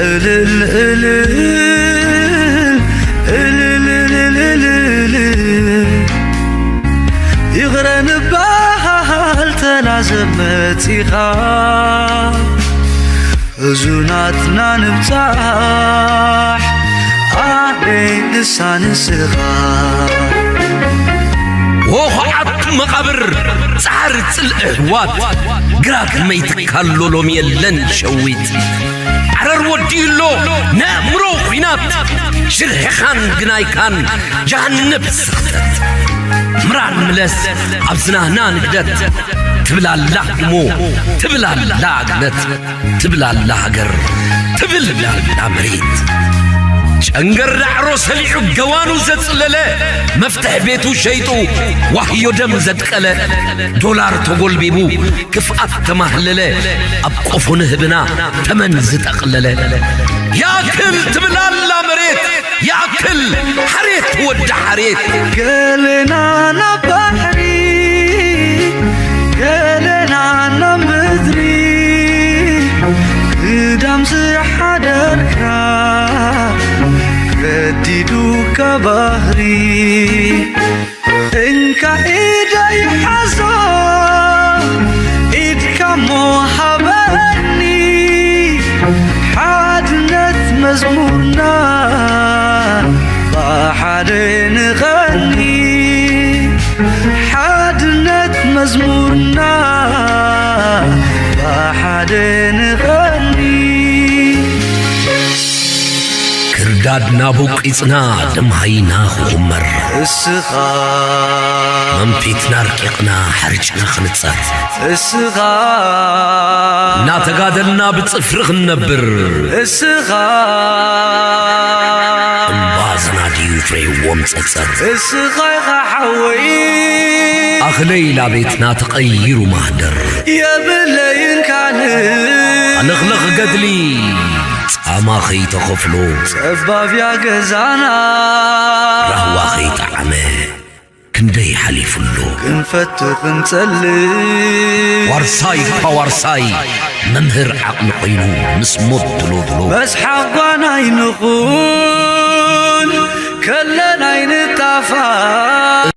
እልል እልል እልል እልል እልል ይቕረ ንበሃል ተላዘብ መጺኻ ሕዙናትና ንብጻሕ ኣበይ ንሳ ንስኻ ወኹዓት መቓብር ጻዕሪ ጽልኢ ኣሕዋት ግራት መይትካሎ ሎሚ የለን ሸዊት ዓረር ወዲኡ ኣሎ ነእምሮ ኲናት ሽርሕኻን ግናይካን ጃሃንብ ስኽተት ምራን ምለስ ኣብ ዝናህና ንግደት ትብል ኣላ እሞ ትብል ኣላ ግነት ትብል ኣላ ሃገር ትብል ኣላ መሬት ጨንገር ዳዕሮ ሰሊዑ ገዋኑ ዘጽለለ መፍትሕ ቤቱ ሸይጡ ዋህዮ ደም ዘጥቀለ ዶላር ተጎልቢቡ ክፍኣት ተማህለለ ኣብ ቆፎ ንህብና ተመን ዝጠቕለለ ያክል ትብል ኣላ መሬት ያክል ሓሬት ወዲ ሓሬት ገለና ናብ ባሕሪ ገለና ናብ ምድሪ ክዳም ዝሓደርካ ገዲዱካ ባህሪ እንካ ኢደይ ሓዞ ኢድካ ሞ ሃበኒ ሓድነት መዝሙርና ብሓደ ንቐኒ ሓድነት መዝሙርና ብሓደ ንቐኒ ክርዳድና ቦቂጽና ደምሃይና ክኹመር እስኻ መንፊትና ርቂቕና ሓርጭና ክንጸር እስኻ እናተጋደልና ብጽፍሪ ክንነብር እስኻ እምባ ዘናድዩ ፍሬዎም ጸጸር እስኻ ኢኻ ሓወይ ኣኽለይ ላቤትና ተቐይሩ ማህደር የብለይን ካልእ ኣለኽለኽ ገድሊ ጻማ ኸይተኸፍሎ ጸባብያ ገዛና ራህዋ ኸይጠዓመ ክንደይ ሓሊፉ ኣሎ ክንፈቱ ክንጸሊ ዋርሳይ እኳ ዋርሳይ መምህር ዓቕሊ ኮይኑ ምስ ሞት ድሎ ድሎ መስሓቕ ጓና ኣይንኹን ከለና ኣይንጣፋእ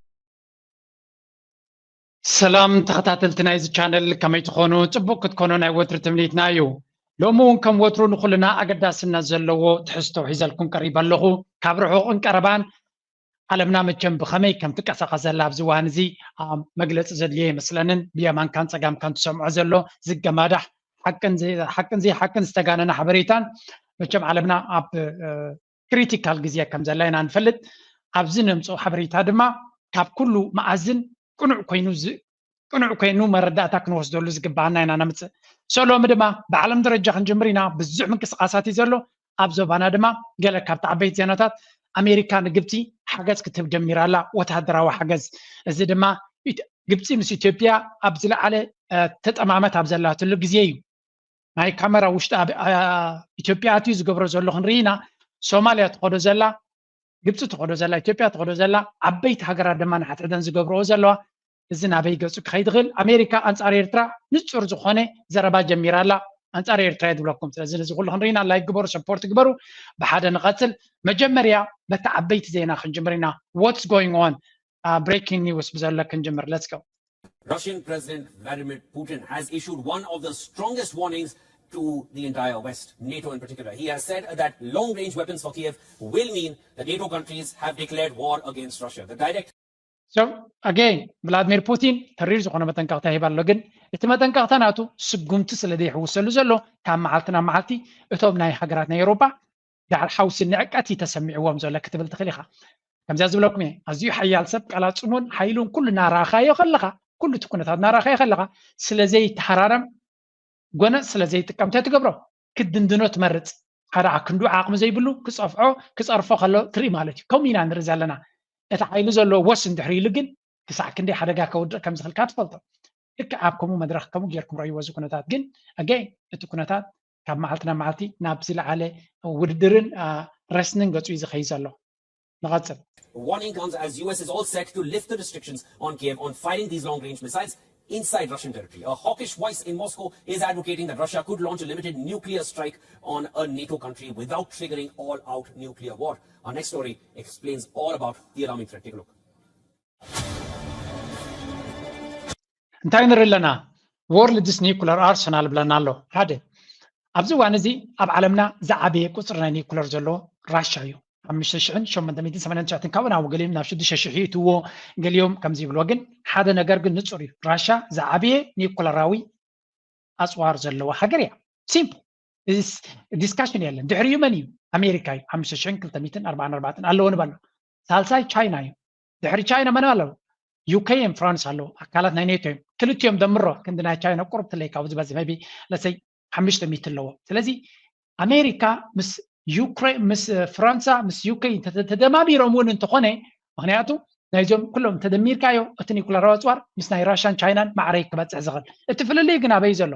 ሰላም ተኸታተልቲ ናይዚ ቻነል ከመይ ትኾኑ? ጽቡቕ ክትኮኑ ናይ ወትሪ ትምኒትና እዩ። ሎሚ እውን ከም ወትሩ ንኹልና ኣገዳስነት ዘለዎ ትሕዝቶ ሒዘልኩም ቀሪበ ኣለኹ። ካብ ርሑቕን ቀረባን ዓለምና መቸም ብኸመይ ከም ትቀሳቐስ ዘላ ኣብዚ እዋን እዚ መግለፂ ዘድልዮ ይመስለንን ብየማንካን ፀጋምካን ትሰምዖ ዘሎ ዝገማዳሕ ሓቅን ዘይሓቅን ዝተጋነነ ሓበሬታን መቸም ዓለምና ኣብ ክሪቲካል ግዜ ከም ዘላ ኢና ንፈልጥ። ኣብዚ ነምፅኦ ሓበሬታ ድማ ካብ ኩሉ መኣዝን ቅኑዕ ኮይኑ ቅኑዕ ኮይኑ መረዳእታ ክንወስደሉ ዝግባኣና ኢና ነምፅእ። ሶ ሎሚ ድማ ብዓለም ደረጃ ክንጅምር ኢና። ብዙሕ ምንቅስቃሳት እዩ ዘሎ። ኣብ ዞባና ድማ ገለ ካብቲ ዓበይቲ ዜናታት ኣሜሪካ ንግብፂ ሓገዝ ክትህብ ጀሚራ ኣላ፣ ወታደራዊ ሓገዝ። እዚ ድማ ግብፂ ምስ ኢትዮጵያ ኣብ ዝለዓለ ተጠማመት ኣብ ዘላትሉ ግዜ እዩ። ናይ ካሜራ ውሽጢ ኢትዮጵያ ኣትዩ ዝገብሮ ዘሎ ክንርኢ ኢና። ሶማልያ ትኸዶ ዘላ፣ ግብፂ ትኸዶ ዘላ፣ ኢትዮጵያ ትኸዶ ዘላ፣ ዓበይቲ ሃገራት ድማ ንሓድሕደን ዝገብርኦ ዘለዋ እዚ ናበይ ገፁ ክኸይድ ይኽእል? ኣሜሪካ ኣንፃር ኤርትራ ንፁር ዝኾነ ዘረባ ጀሚራ ኣላ። ኣንፃር ኤርትራ እየ ዝብለኩም። ስለዚ ነዚ ኩሉ ክንርኢ ኢና። ላይክ ግበሩ፣ ሰፖርት ግበሩ። ብሓደ ንቐፅል። መጀመርያ በቲ ዓበይቲ ዜና ክንጅምር ኢና። What's going on? Breaking news ብዘሎ ክንጅምር። Let's go. Russian President Vladimir Putin has issued one of the strongest warnings to the entire West, NATO in particular. He has said that long range weapons for Kiev will mean that NATO countries have declared war against Russia. The direct So again ቭላድሚር ፑቲን ተሪር ዝኾነ መጠንቀቕታ ሂብ ኣሎ። ግን እቲ መጠንቀቕታ ናቱ ስጉምቲ ስለ ዘይሕውሰሉ ዘሎ ካብ መዓልቲ ናብ መዓልቲ እቶም ናይ ሃገራት ናይ ኤውሮጳ ዳዕር ሓውሲ ንዕቀት እዩ ተሰሚዕዎም ዘሎ ክትብል ትኽእል ኢኻ። ከምዚኣ ዝብለኩም እየ፣ ኣዝዩ ሓያል ሰብ ቀላጽሙን ሓይሉን ኩሉ እናረኣኻዮ ከለኻ፣ ኩሉ እቲ ኩነታት እናረኣኻዮ ከለኻ ስለ ዘይተሃራረም ጎነጽ ስለ ዘይጥቀም እንታይ ትገብሮ? ክትድንድኖ ትመርጽ። ሓደ ኣክንዱ ዓቕሚ ዘይብሉ ክጸፍዖ ክጸርፎ ከሎ ትርኢ ማለት እዩ። ከምኡ ኢና ንርኢ ዘለና። እቲ ሓይሊ ዘለዎ ወስ እንድሕር ኢሉ ግን ክሳዕ ክንደይ ሓደጋ ከውድቕ ከም ዝኽእል እካ ትፈልጦ። ልክዕ ኣብ ከምኡ መድረኽ ከምኡ ጌርኩም ረእይዎ እዚ ኩነታት። ግን ኣገይን እቲ ኩነታት ካብ መዓልቲ ናብ መዓልቲ ናብ ዝለዓለ ውድድርን ረስንን ገጹ እዩ ዝኸይድ ዘሎ። ንቐጽል። The warning comes as U S is all set to lift the restrictions on Kiev on firing these long-range missiles. inside Russian territory. A hawkish voice in Moscow is advocating that Russia could launch a limited nuclear strike on a NATO country without triggering all-out nuclear war. Our next story explains all about the alarming threat. Take a look. እንታይ ንርኢ ኣለና? World's nuclear arsenal ብለና ኣሎ። ሓደ ኣብዚ እዋን እዚ ኣብ ዓለምና ዝዓበየ ቁፅሪ ናይ ኒኩለር ዘለዎ ራሻ እዩ። ሓሙሽተ ሽሕን ሸሞንተ ሚእትን ሰማንያን ትሽዓተን ካብኡ ናብ ገሊኦም ናብ ሽዱሽተ ሽሕ ይእትዎ፣ ገሊኦም ከምዚ ይብልዎ። ግን ሓደ ነገር ግን ንፁር እዩ። ራሻ ዝዓበየ ኒኩለራዊ ኣፅዋር ዘለዋ ሃገር እያ። ሲምፕል ዲስካሽን የለን። ድሕሪኡ መን እዩ? ኣሜሪካ እዩ። ሓሙሽተ ሽሕን ክልተ ሚእትን ኣርባዓን ኣርባዕተን ኣለዎ ንበሎ። ሳልሳይ ቻይና እዩ። ድሕሪ ቻይና መን ኣለዉ? ዩኬን ፍራንስ ኣለዉ። ኣካላት ናይ ኔቶ እዮም። ክልቲኦም ደምሮ ክንዲ ናይ ቻይና ቁርብ ትለይ ካብኡ ዝበዝሕ ቢ ለሰይ ሓሙሽተ ሚእቲ ኣለዎ። ስለዚ ኣሜሪካ ምስ ዩክሬን ምስ ፍራንሳ ምስ ዩክሬን ተደማሚሮም እውን እንተኾነ ምክንያቱ ናይዞም ኩሎም ተደሚርካዮ እቲ ኒኩለራዊ ኣፅዋር ምስ ናይ ራሻን ቻይናን ማዕረይ ክበፅሕ ዝኽእል እቲ ፍልልይ ግን ኣበይ ዘሎ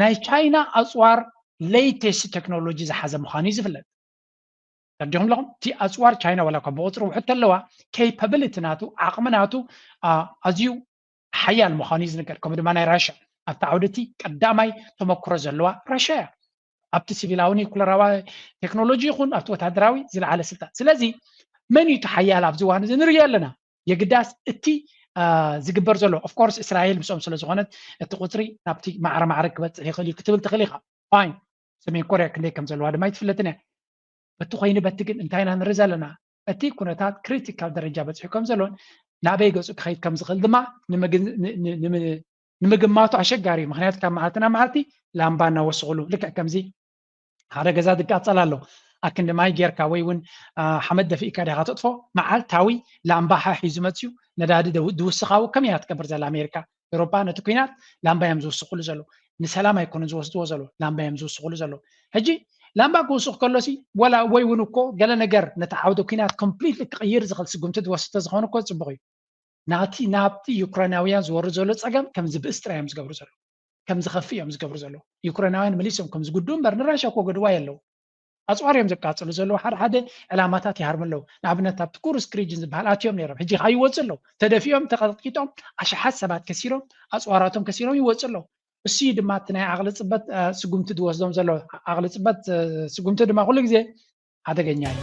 ናይ ቻይና ኣፅዋር ሌይቴስት ቴክኖሎጂ ዝሓዘ ምዃኑ እዩ ዝፍለጥ። ተረዲኹም ኣለኹም? እቲ ኣፅዋር ቻይና ዋላ እኳ ብቁፅሪ ውሕድ ተለዋ ኬፓብሊቲ ናቱ ዓቕሚ ናቱ ኣዝዩ ሓያል ምዃኑ እዩ ዝንገር። ከምኡ ድማ ናይ ራሽያ ኣብቲ ዓውዲ እቲ ቀዳማይ ተመክሮ ዘለዋ ራሽያ እያ። ኣብቲ ሲቪላዊ ኒኩለራዊ ቴክኖሎጂ ይኹን ኣብቲ ወታደራዊ ዝለዓለ ስልጣን። ስለዚ መን እዩ እቲ ሓያል ኣብዚ እዋን እዚ ንርእዮ ኣለና። የግዳስ እቲ ዝግበር ዘሎ ኦፍኮርስ እስራኤል ምስኦም ስለ ዝኾነት እቲ ቁፅሪ ናብቲ ማዕረ ማዕረ ክበፅሕ ይኽእል እዩ ክትብል ትኽእል ኢኻ። ፋይን ሰሜን ኮርያ ክንደይ ከም ዘለዋ ድማ ኣይትፍለጥን እያ። በቲ ኮይኑ በቲ ግን እንታይ ኢና ንርኢ ዘለና? እቲ ኩነታት ክሪቲካል ደረጃ በፂሑ ከም ዘሎን ናበይ ገፁ ክኸይድ ከም ዝኽእል ድማ ንምግማቱ ኣሸጋሪ እዩ። ምክንያቱ ካብ መዓልቲ ናብ መዓልቲ ላምባ እናወስኽሉ ልክዕ ከምዚ ሓደ ገዛ ዝቃፀል ኣሎ ኣክንዲ ማይ ጌርካ ወይ እውን ሓመድ ደፊእካ ዲኻ ተጥፎ መዓልታዊ ላምባ ሓሕ እዩ ዝመፅዩ ነዳዲ ድውስኻዊ ከመይ እያ ትገብር ዘላ ኣሜሪካ ኤሮፓ ነቲ ኩናት ላምባ እዮም ዝውስኽሉ ዘለዉ ንሰላም ኣይኮኑን ዝወስድዎ ዘለዉ ላምባ እዮም ዝውስኽሉ ዘለዉ ሕጂ ላምባ ክውስኽ ከሎሲ ወላ ወይ እውን እኮ ገለ ነገር ነቲ ዓውደ ኩናት ኮምፕሊትሊ ክቕይር ዝኽእል ስጉምቲ ዝወስድ ተዝኾነ እኮ ፅቡቕ እዩ ናቲ ናብቲ ዩክራናውያን ዝወርድ ዘሎ ፀገም ከም ዝብእስ ጥራይ እዮም ዝገብሩ ዘለዉ ከም ዝኸፍእ እዮም ዝገብሩ ዘለዉ ዩክራናውያን መሊሶም ከም ዝጉድኡ እምበር ንራሻ እኮ ገድዋ የለዉ ኣፅዋር እዮም ዘቃፅሉ ዘለዉ ሓደ ሓደ ዕላማታት ይሃርሙ ኣለዉ ንኣብነት ኣብቲ ኩርስክ ሪጅን ዝበሃል ኣትዮም ነይሮም ሕጂ ከዓ ይወፁ ኣለዉ ተደፊኦም ተቐጥቂጦም ኣሽሓት ሰባት ከሲሮም ኣፅዋራቶም ከሲሮም ይወፁ ኣለዉ እሱ እዩ ድማ እቲ ናይ ዓቕሊ ፅበት ስጉምቲ ዝወስዶም ዘሎ ዓቕሊ ፅበት ስጉምቲ ድማ ኩሉ ግዜ ሓደገኛ እዩ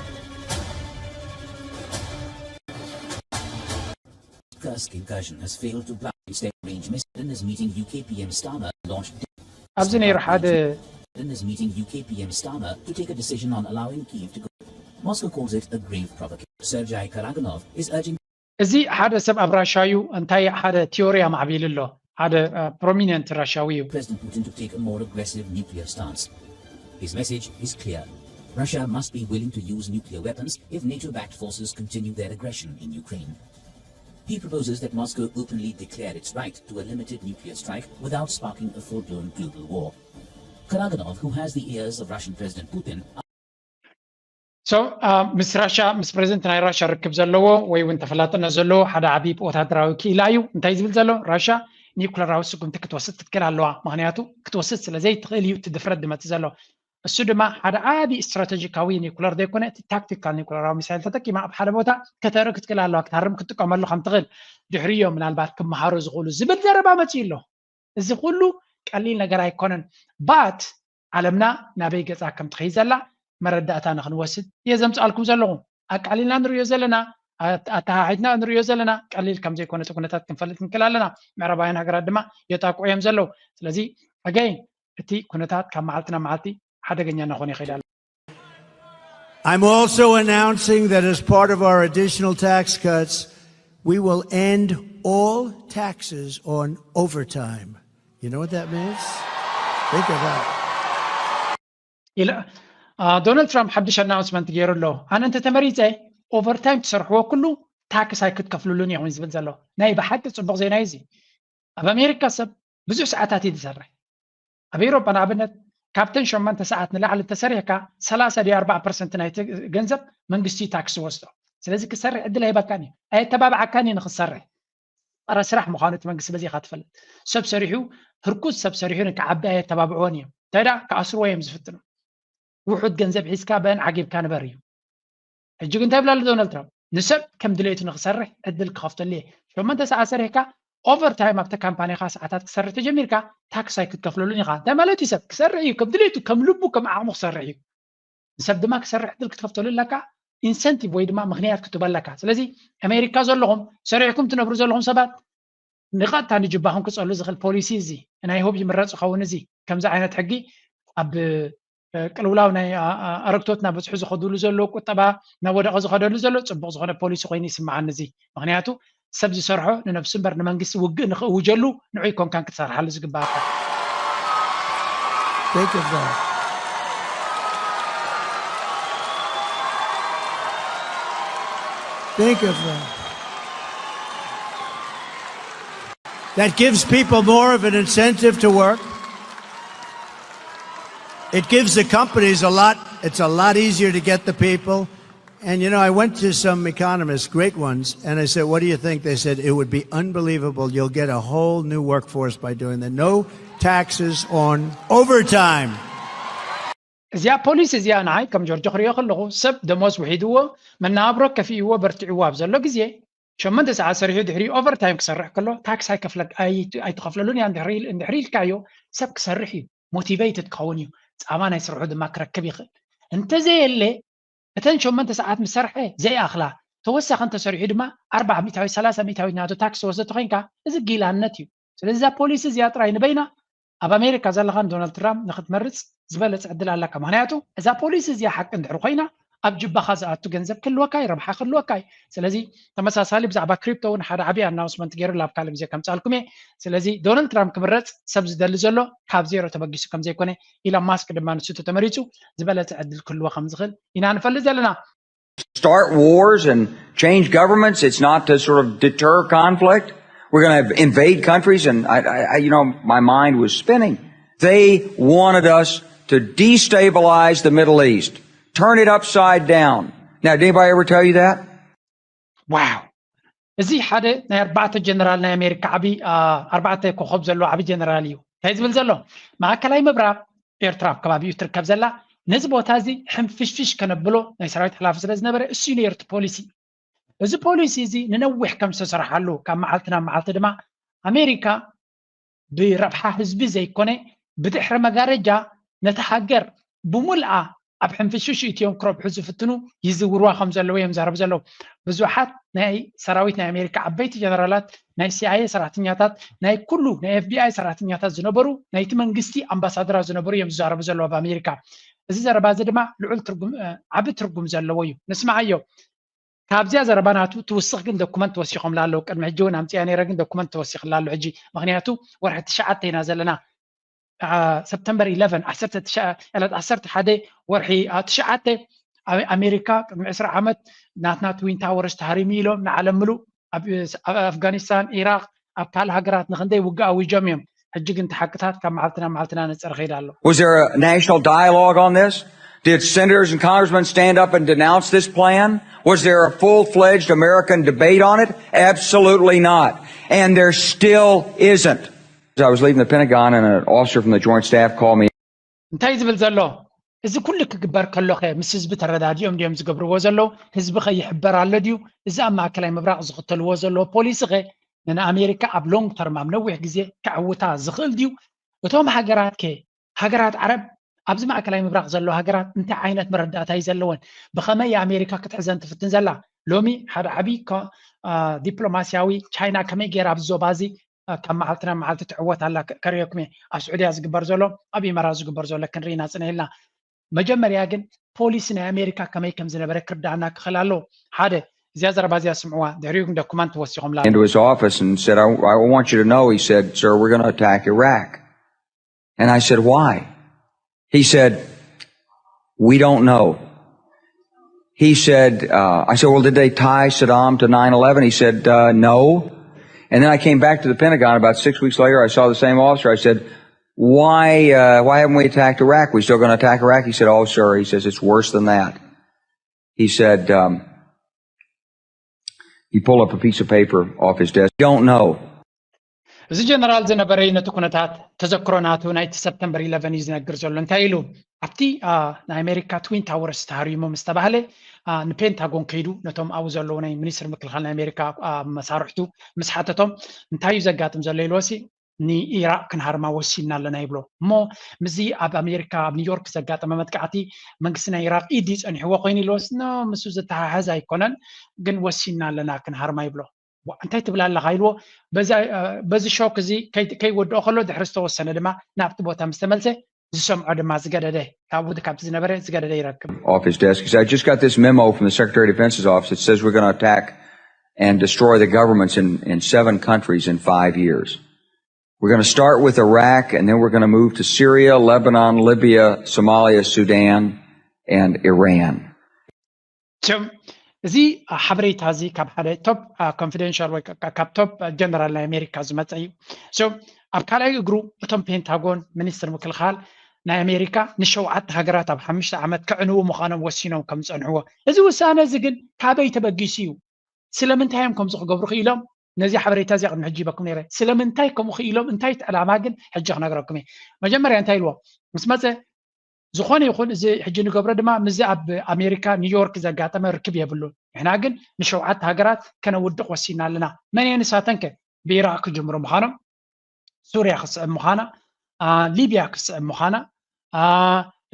Kursk incursion has failed to block its range missile. Putin's meeting U K P M Starmer launched ኣብዚ ነይሩ ሓደ Putin's meeting U K P M Starmer to take a decision on allowing Kyiv to go. Moscow calls it a grave provocation. Sergei Karaganov is urging እዚ ሓደ ሰብ ኣብ ራሻ እዩ እንታይ ሓደ ቲዮሪ ኣማዕቢሉ ኣሎ ሓደ ፕሮሚነንት ራሻዊ እዩ President Putin to take a more aggressive nuclear stance. His message is clear. Russia must be willing to use nuclear weapons if NATO backed forces continue their aggression in Ukraine. He proposes that Moscow openly declare its right to a limited nuclear strike without sparking a full blown global war. Karaganov, who has the ears of Russian President Putin, so ምስ ራሻ ምስ ፕሬዚደንት ናይ ራሻ ርክብ ዘለዎ ወይ እውን ተፈላጥነት ዘለዎ ሓደ ዓብዪ ወታደራዊ ክኢላ እዩ እንታይ ዝብል ዘሎ ራሻ ኒኩለራዊ ስጉምቲ ክትወስድ ክትክእል ኣለዋ ምክንያቱ ክትወስድ ስለ ዘይትኽእል እዩ እቲ ድፍረት ዝመፅእ ዘሎ እሱ ድማ ሓደ ዓብዪ ስትራተጂካዊ ኒኩለር ዘይኮነ እቲ ታክቲካል ኒኩለራዊ ሚሳይል ተጠቂማ ኣብ ሓደ ቦታ ከተእሪ ክትክእል ኣለዋ ክትሃርም ክትጥቀመሉ ከም ትኽእል ድሕሪዮ ምናልባት ክመሃሩ ዝኽእሉ ዝብል ዘረባ መፅኡ ኣሎ እዚ ኩሉ ቀሊል ነገር ኣይኮነን but ዓለምና ናበይ ገፃ ከም ትኸይድ ዘላ መረዳእታ ንክንወስድ እየ ዘምፅኣልኩም ዘለኹ ኣቃሊልና ንሪኦ ዘለና ኣተሓሒድና ንሪኦ ዘለና ቀሊል ከም ዘይኮነ እቲ ኩነታት ክንፈልጥ ክንክእል ኣለና ምዕራባውያን ሃገራት ድማ የጣቅዑ እዮም ዘለዉ ስለዚ again እቲ ኩነታት ካብ መዓልቲ ናብ መዓልቲ ሓደገኛ እናኾነ ይኸይድ ኣሎ I'm also announcing that as part of our additional tax cuts, we will end all taxes on overtime. You know what that means? Think about it. ኢለ ዶናልድ ትራምፕ ሓድሽ ኣናውንስመንት ገይሩ ኣሎ ኣነ እንተ ተመሪፀ ኦቨርታይም ትሰርሕዎ ኩሉ ታክስ ኣይክትከፍልሉን ኢኹም ዝብል ዘሎ ናይ ብሓቂ ፅቡቅ ዜና እዩ እዚ ኣብ ኣሜሪካ ሰብ ብዙሕ ሰዓታት እዩ ዝሰርሕ ኣብ ኤሮጳ ንኣብነት ካብተን ሸሞንተ ሰዓት ንላዕሊ ተሰሪሕካ ሰላሳ ድዩ ኣርባዓ ፐርሰንት ናይቲ ገንዘብ መንግስቲ እዩ ታክስ ዝወስዶ ስለዚ ክሰርሕ ዕድል ኣይበካን እዩ ኣየተባብዓካን እዩ ንክትሰርሕ ጸረ ስራሕ ምዃኑ እቲ መንግስቲ በዚ ኢኻ ትፈልጥ። ሰብ ሰሪሑ ህርኩት ሰብ ሰሪሑ ንክዓቢ ኣየተባብዕዎን እዮም። እንታይ ደኣ ክኣስርዎ እዮም ዝፍትኑ። ውሑድ ገንዘብ ሒዝካ በን ዓጊብካ ንበር እዩ። ሕጂ ግን እንታይ ይብል ኣሎ ዶናልድ ትራምፕ? ንሰብ ከም ድሌቱ ንክሰርሕ ዕድል ክኸፍተሉ እየ። ሸሞንተ ሰዓት ሰሪሕካ ኦቨርታይም ኣብቲ ካምፓኒኻ ሰዓታት ክሰርሕ ተጀሚርካ ታክስ ኣይክትከፍለሉን ኢኻ። እንታይ ማለት እዩ? ሰብ ክሰርሕ እዩ፣ ከም ድሌቱ፣ ከም ልቡ፣ ከም ዓቕሙ ክሰርሕ እዩ። ንሰብ ድማ ክሰርሕ ዕድል ክትከፍተሉ ኣለካ፣ ኢንሰንቲቭ ወይ ድማ ምኽንያት ክትህቦ ኣለካ። ስለዚ ኣሜሪካ ዘለኹም፣ ሰሪሕኩም ትነብሩ ዘለኹም ሰባት ንቐጥታ ንጅባኹም ክጸሉ ዝኽእል ፖሊሲ እዚ ናይ ሆብ ይምረጽ ይኸውን። እዚ ከምዚ ዓይነት ሕጊ ኣብ ቅልውላው ናይ ኣረግቶት ናብ በዝሑ ዝኸዱሉ ዘሎ ቁጠባ ናብ ወደቐ ዝኸደሉ ዘሎ ጽቡቕ ዝኾነ ፖሊሲ ኮይኑ ይስምዓኒ እዚ። ምኽንያቱ ሰብ ዝሰርሖ ንነብሱ እምበር ንመንግስቲ ውግእ ንኽእውጀሉ ንዑ ይኮንካን ክትሰርሓሉ ዝግባኣካ። Think of that. Think of that. That gives people more of an incentive to work. It gives the companies a lot, it's a lot easier to get the people. And you know, I went to some economists, great ones, and I said, "What do you think?" They said, "It would be unbelievable. You'll get a whole new workforce by doing that. No taxes on overtime." እዚኣ ፖሊሲ እዚኣ ንዓይ ከም ጆርጆ ክሪኦ ከለኹ ሰብ ደሞዝ ውሒድዎ መናብሮ ከፊእዎ በርትዕዎ ኣብ ዘሎ ግዜ ሸመንተ ሰዓት ሰሪሑ ድሕሪ ኦቨርታይም ክሰርሕ ከሎ ታክስ ኣይከፍለ ኣይትኸፍለሉን እያ እንድሕሪ ኢልካዮ ሰብ ክሰርሕ እዩ ሞቲቬይትድ ክኸውን እዩ ፃማ ናይ ስርሑ ድማ ክረክብ ይኽእል እንተዘየለ እተን ሸመንተ ሰዓት ምስ ሰርሐ ዘይኣኽላ ተወሳኺ እንተሰሪሑ ድማ ኣርባዓ ሚእታዊት ሰላሳ ሚእታዊት ናቱ ታክስ ወሰድቲ ኮይንካ እዚ ጊላነት እዩ ስለዚ እዛ ፖሊሲ እዚኣ ጥራይ ንበይና ኣብ ኣሜሪካ ዘለኻ ንዶናልድ ትራምፕ ንክትመርፅ ዝበለፀ ዕድል ኣለካ ምክንያቱ እዛ ፖሊሲ እዚኣ ሓቂ እንድሕር ኮይና ኣብ ጅባኻ ዝኣቱ ገንዘብ ክህልወካ እዩ ረብሓ ክህልወካ እዩ ስለዚ ተመሳሳሊ ብዛዕባ ክሪፕቶ እውን ሓደ ዓብዪ ኣናውንስመንት ገይሩ ላብ ካልእ ግዜ ከምፃልኩም እየ ስለዚ ዶናልድ ትራምፕ ክምረፅ ሰብ ዝደሊ ዘሎ ካብ ዜሮ ተበጊሱ ከምዘይኮነ ኢሎን ማስክ ድማ ንሱ ተመሪፁ ዝበለፀ ዕድል ክህልዎ ከምዝኽእል ኢና ንፈልጥ ዘለና start wars and change governments. It's not to sort of deter conflict. We're going to invade countries, and I, I, you know, my mind was spinning. They wanted us to destabilize the Middle East, turn it upside down. Now, did anybody ever tell you that? Wow. እዚ ሓደ ናይ ኣርባዕተ ጀነራል ናይ ኣሜሪካ ዓብዪ ኣርባዕተ ኮኸብ ዘለዎ ዓብዪ ጀነራል እዩ እንታይ ዝብል ዘሎ ማእከላይ ምብራቕ ኤርትራ ኣብ ከባቢኡ ትርከብ ዘላ ነዚ ቦታ እዚ ሕንፍሽፍሽ ከነብሎ ናይ ሰራዊት ሓላፊ ስለ ዝነበረ እሱ ነይሩ እቲ ፖሊሲ እዚ ፖሊሲ እዚ ንነዊሕ ከም ዝተሰርሓሉ ካብ መዓልቲ ናብ መዓልቲ ድማ ኣሜሪካ ብረብሓ ህዝቢ ዘይኮነ ብድሕሪ መጋረጃ ነቲ ሃገር ብሙልኣ ኣብ ሕንፍሽሽ እትዮም ክረብሑ ዝፍትኑ ይዝውርዋ ከም ዘለዉ እዮም ዝዛረቡ ዘለዉ ብዙሓት ናይ ሰራዊት ናይ ኣሜሪካ ዓበይቲ ጀነራላት ናይ ሲኣይኤ ሰራሕተኛታት ናይ ኩሉ ናይ ኤፍቢኣይ ሰራሕተኛታት ዝነበሩ ናይቲ መንግስቲ ኣምባሳደራት ዝነበሩ እዮም ዝዛረቡ ዘለዉ ኣብ ኣሜሪካ እዚ ዘረባ እዚ ድማ ልዑል ትርጉም ዓቢ ትርጉም ዘለዎ እዩ ንስማዓዮ ካብዚኣ ዘረባ ናቱ ትውስኽ ግን ዶኩመንት ተወሲኾምላ ኣለዉ ቅድሚ ሕጂ እውን ኣምፅያ ነይረ ግን ዶኩመንት ተወሲኽላ ኣሎ ሕጂ ምክንያቱ ወርሒ ትሽዓተ ኢና ዘለና ሰፕተምበር ኢለቨን ዓሰርተ ሓደ ወርሒ ትሽዓተ ኣሜሪካ ቅድሚ ዕስራ ዓመት ናትና ትዊን ታወርስ ተሃሪሙ ኢሎም ንዓለም ምሉእ ኣብ ኣፍጋኒስታን ኢራቅ ኣብ ካልእ ሃገራት ንክንደይ ውግእ ኣዊጆም እዮም ሕጂ ግን ተሓቅታት ካብ መዓልትና መዓልትና ነፀር ኸይድ ኣሎ Was there a national dialogue on this? Did senators and congressmen stand up and denounce this plan? Was there a full fledged American debate on it? Absolutely not. And there still isn't. As I was leaving the Pentagon, and an officer from the Joint Staff called me. እንታይ ዝብል ዘሎ እዚ ኩሉ ክግበር ከሎኸ ምስ ህዝቢ ተረዳዲኦም ድዮም ዝገብርዎ ዘለዉ ህዝቢ ከ ይሕበር ኣሎ ድዩ እዚ ኣብ ማእከላይ ምብራቕ ዝኽተልዎ ዘለዎ ፖሊሲ ኸ ንኣሜሪካ ኣብ ሎንግ ተርም ኣብ ነዊሕ ግዜ ከዕውታ ዝኽእል ድዩ እቶም ሃገራት ከ ሃገራት ዓረብ ኣብዚ ማእከላይ ምብራቕ ዘለዋ ሃገራት እንታይ ዓይነት መረዳእታ እዩ ዘለወን ብኸመይ ኣሜሪካ ክትሕዘን ትፍትን ዘላ ሎሚ ሓደ ዓብዪ ዲፕሎማስያዊ ቻይና ከመይ ገይራ ኣብዚ ዞባ እዚ ካብ መዓልቲ ናብ መዓልቲ ትዕወት ኣላ ከርእየኩም እየ ኣብ ስዑድያ ዝግበር ዘሎ ኣብ ኢመራት ዝግበር ዘሎ ክንርኢና ፅነ ኢልና መጀመርያ ግን ፖሊሲ ናይ ኣሜሪካ ከመይ ከም ዝነበረ ክርዳኣና ክኽእል ኣለዎ ሓደ እዚኣ ዘረባ እዚኣ ስምዕዋ ድሕሪኡ ግን ዶኩመንት ወሲኹምላ into his office and said, I, I want you to know, he said, sir, we're going to attack Iraq. And I said, why? He said, we don't know. He said, uh, I said, well, did they tie Saddam to nine eleven? He said, uh, no. And then I came back to the Pentagon about six weeks later. I saw the same officer. I said, why, uh, why haven't we attacked Iraq? We still going to attack Iraq? He said, oh, sir. He says, it's worse than that. He said, um, he pulled up a piece of paper off his desk. Don't know. እዚ ጀነራል ዝነበረ እዩ ነቲ ኩነታት ተዘክሮ ናቱ ናይቲ ሰፕተምበር ኢለቨን እዩ ዝነግር ዘሎ። እንታይ ኢሉ? ኣብቲ ናይ ኣሜሪካ ትዊን ታወርስ ተሃሪሙ ምስ ተባህለ ንፔንታጎን ከይዱ ነቶም ኣብኡ ዘለዉ ናይ ሚኒስትር ምክልኻል ናይ ኣሜሪካ መሳርሕቱ ምስ ሓተቶም እንታይ እዩ ዘጋጥም ዘሎ ኢልዎሲ ንኢራቅ ክንሃርማ ወሲንና ኣለና ይብሎ። እሞ ምስዚ ኣብ ኣሜሪካ ኣብ ኒውዮርክ ዘጋጠመ መጥቃዕቲ መንግስቲ ናይ ኢራቅ ኢድ ጸኒሕዎ ኮይኑ ኢልዎስ ኖ፣ ምስ ዝተሓሓዝ ኣይኮነን፣ ግን ወሲንና ኣለና ክንሃርማ ይብሎ። እንታይ ትብል ኣለኻ ኢልዎ። በዚ ሾክ እዚ ከይወድኦ ከሎ ድሕሪ ዝተወሰነ ድማ ናብቲ ቦታ ምስ ተመልሰ ዝሰምዖ ድማ ዝገደደ ካብኡ ካብቲ ዝነበረ ዝገደደ ይረክብ። Office desk. I just got this memo from the Secretary of Defense's office that says we're going to attack and destroy the governments in, in seven countries in five years. We're going to start with Iraq, and then we're going to move to Syria, Lebanon, Libya, Somalia, Sudan, and Iran. እዚ ሓበሬታ እዚ ካብ ሓደ ቶፕ ኮንፊደንሻል ወይ ካብ ቶፕ ጀነራል ናይ ኣሜሪካ ዝመፀ እዩ። ኣብ ካልኣይ እግሩ እቶም ፔንታጎን ሚኒስትር ምክልኻል ናይ ኣሜሪካ ንሸውዓተ ሃገራት ኣብ ሓሙሽተ ዓመት ከዕንዉ ምዃኖም ወሲኖም ከም ዝፀንሕዎ። እዚ ውሳነ እዚ ግን ካበይ ተበጊሱ እዩ? ስለምንታይ እዮም ከምዚ ክገብሩ ክኢሎም? ነዚ ሓበሬታ እዚ ቅድሚ ሕጂ ይበኩም ነይረ። ስለምንታይ ከምኡ ክኢሎም እንታይ እቲ ዕላማ ግን ሕጂ ክነግረኩም እየ። መጀመርያ እንታይ ኢልዎ ምስ መፀ ዝኾነ ይኹን እዚ ሕጂ ንገብሮ ድማ ምስዚ ኣብ ኣሜሪካ ኒውዮርክ ዘጋጠመ ርክብ የብሉን። ንሕና ግን ንሸውዓተ ሃገራት ከነውድቕ ወሲና ኣለና። መን እየ ንሳተንከ? ብኢራቅ ክጅምሩ ምዃኖም፣ ሱርያ ክትስዕብ ምዃና፣ ሊብያ ክትስዕብ ምዃና፣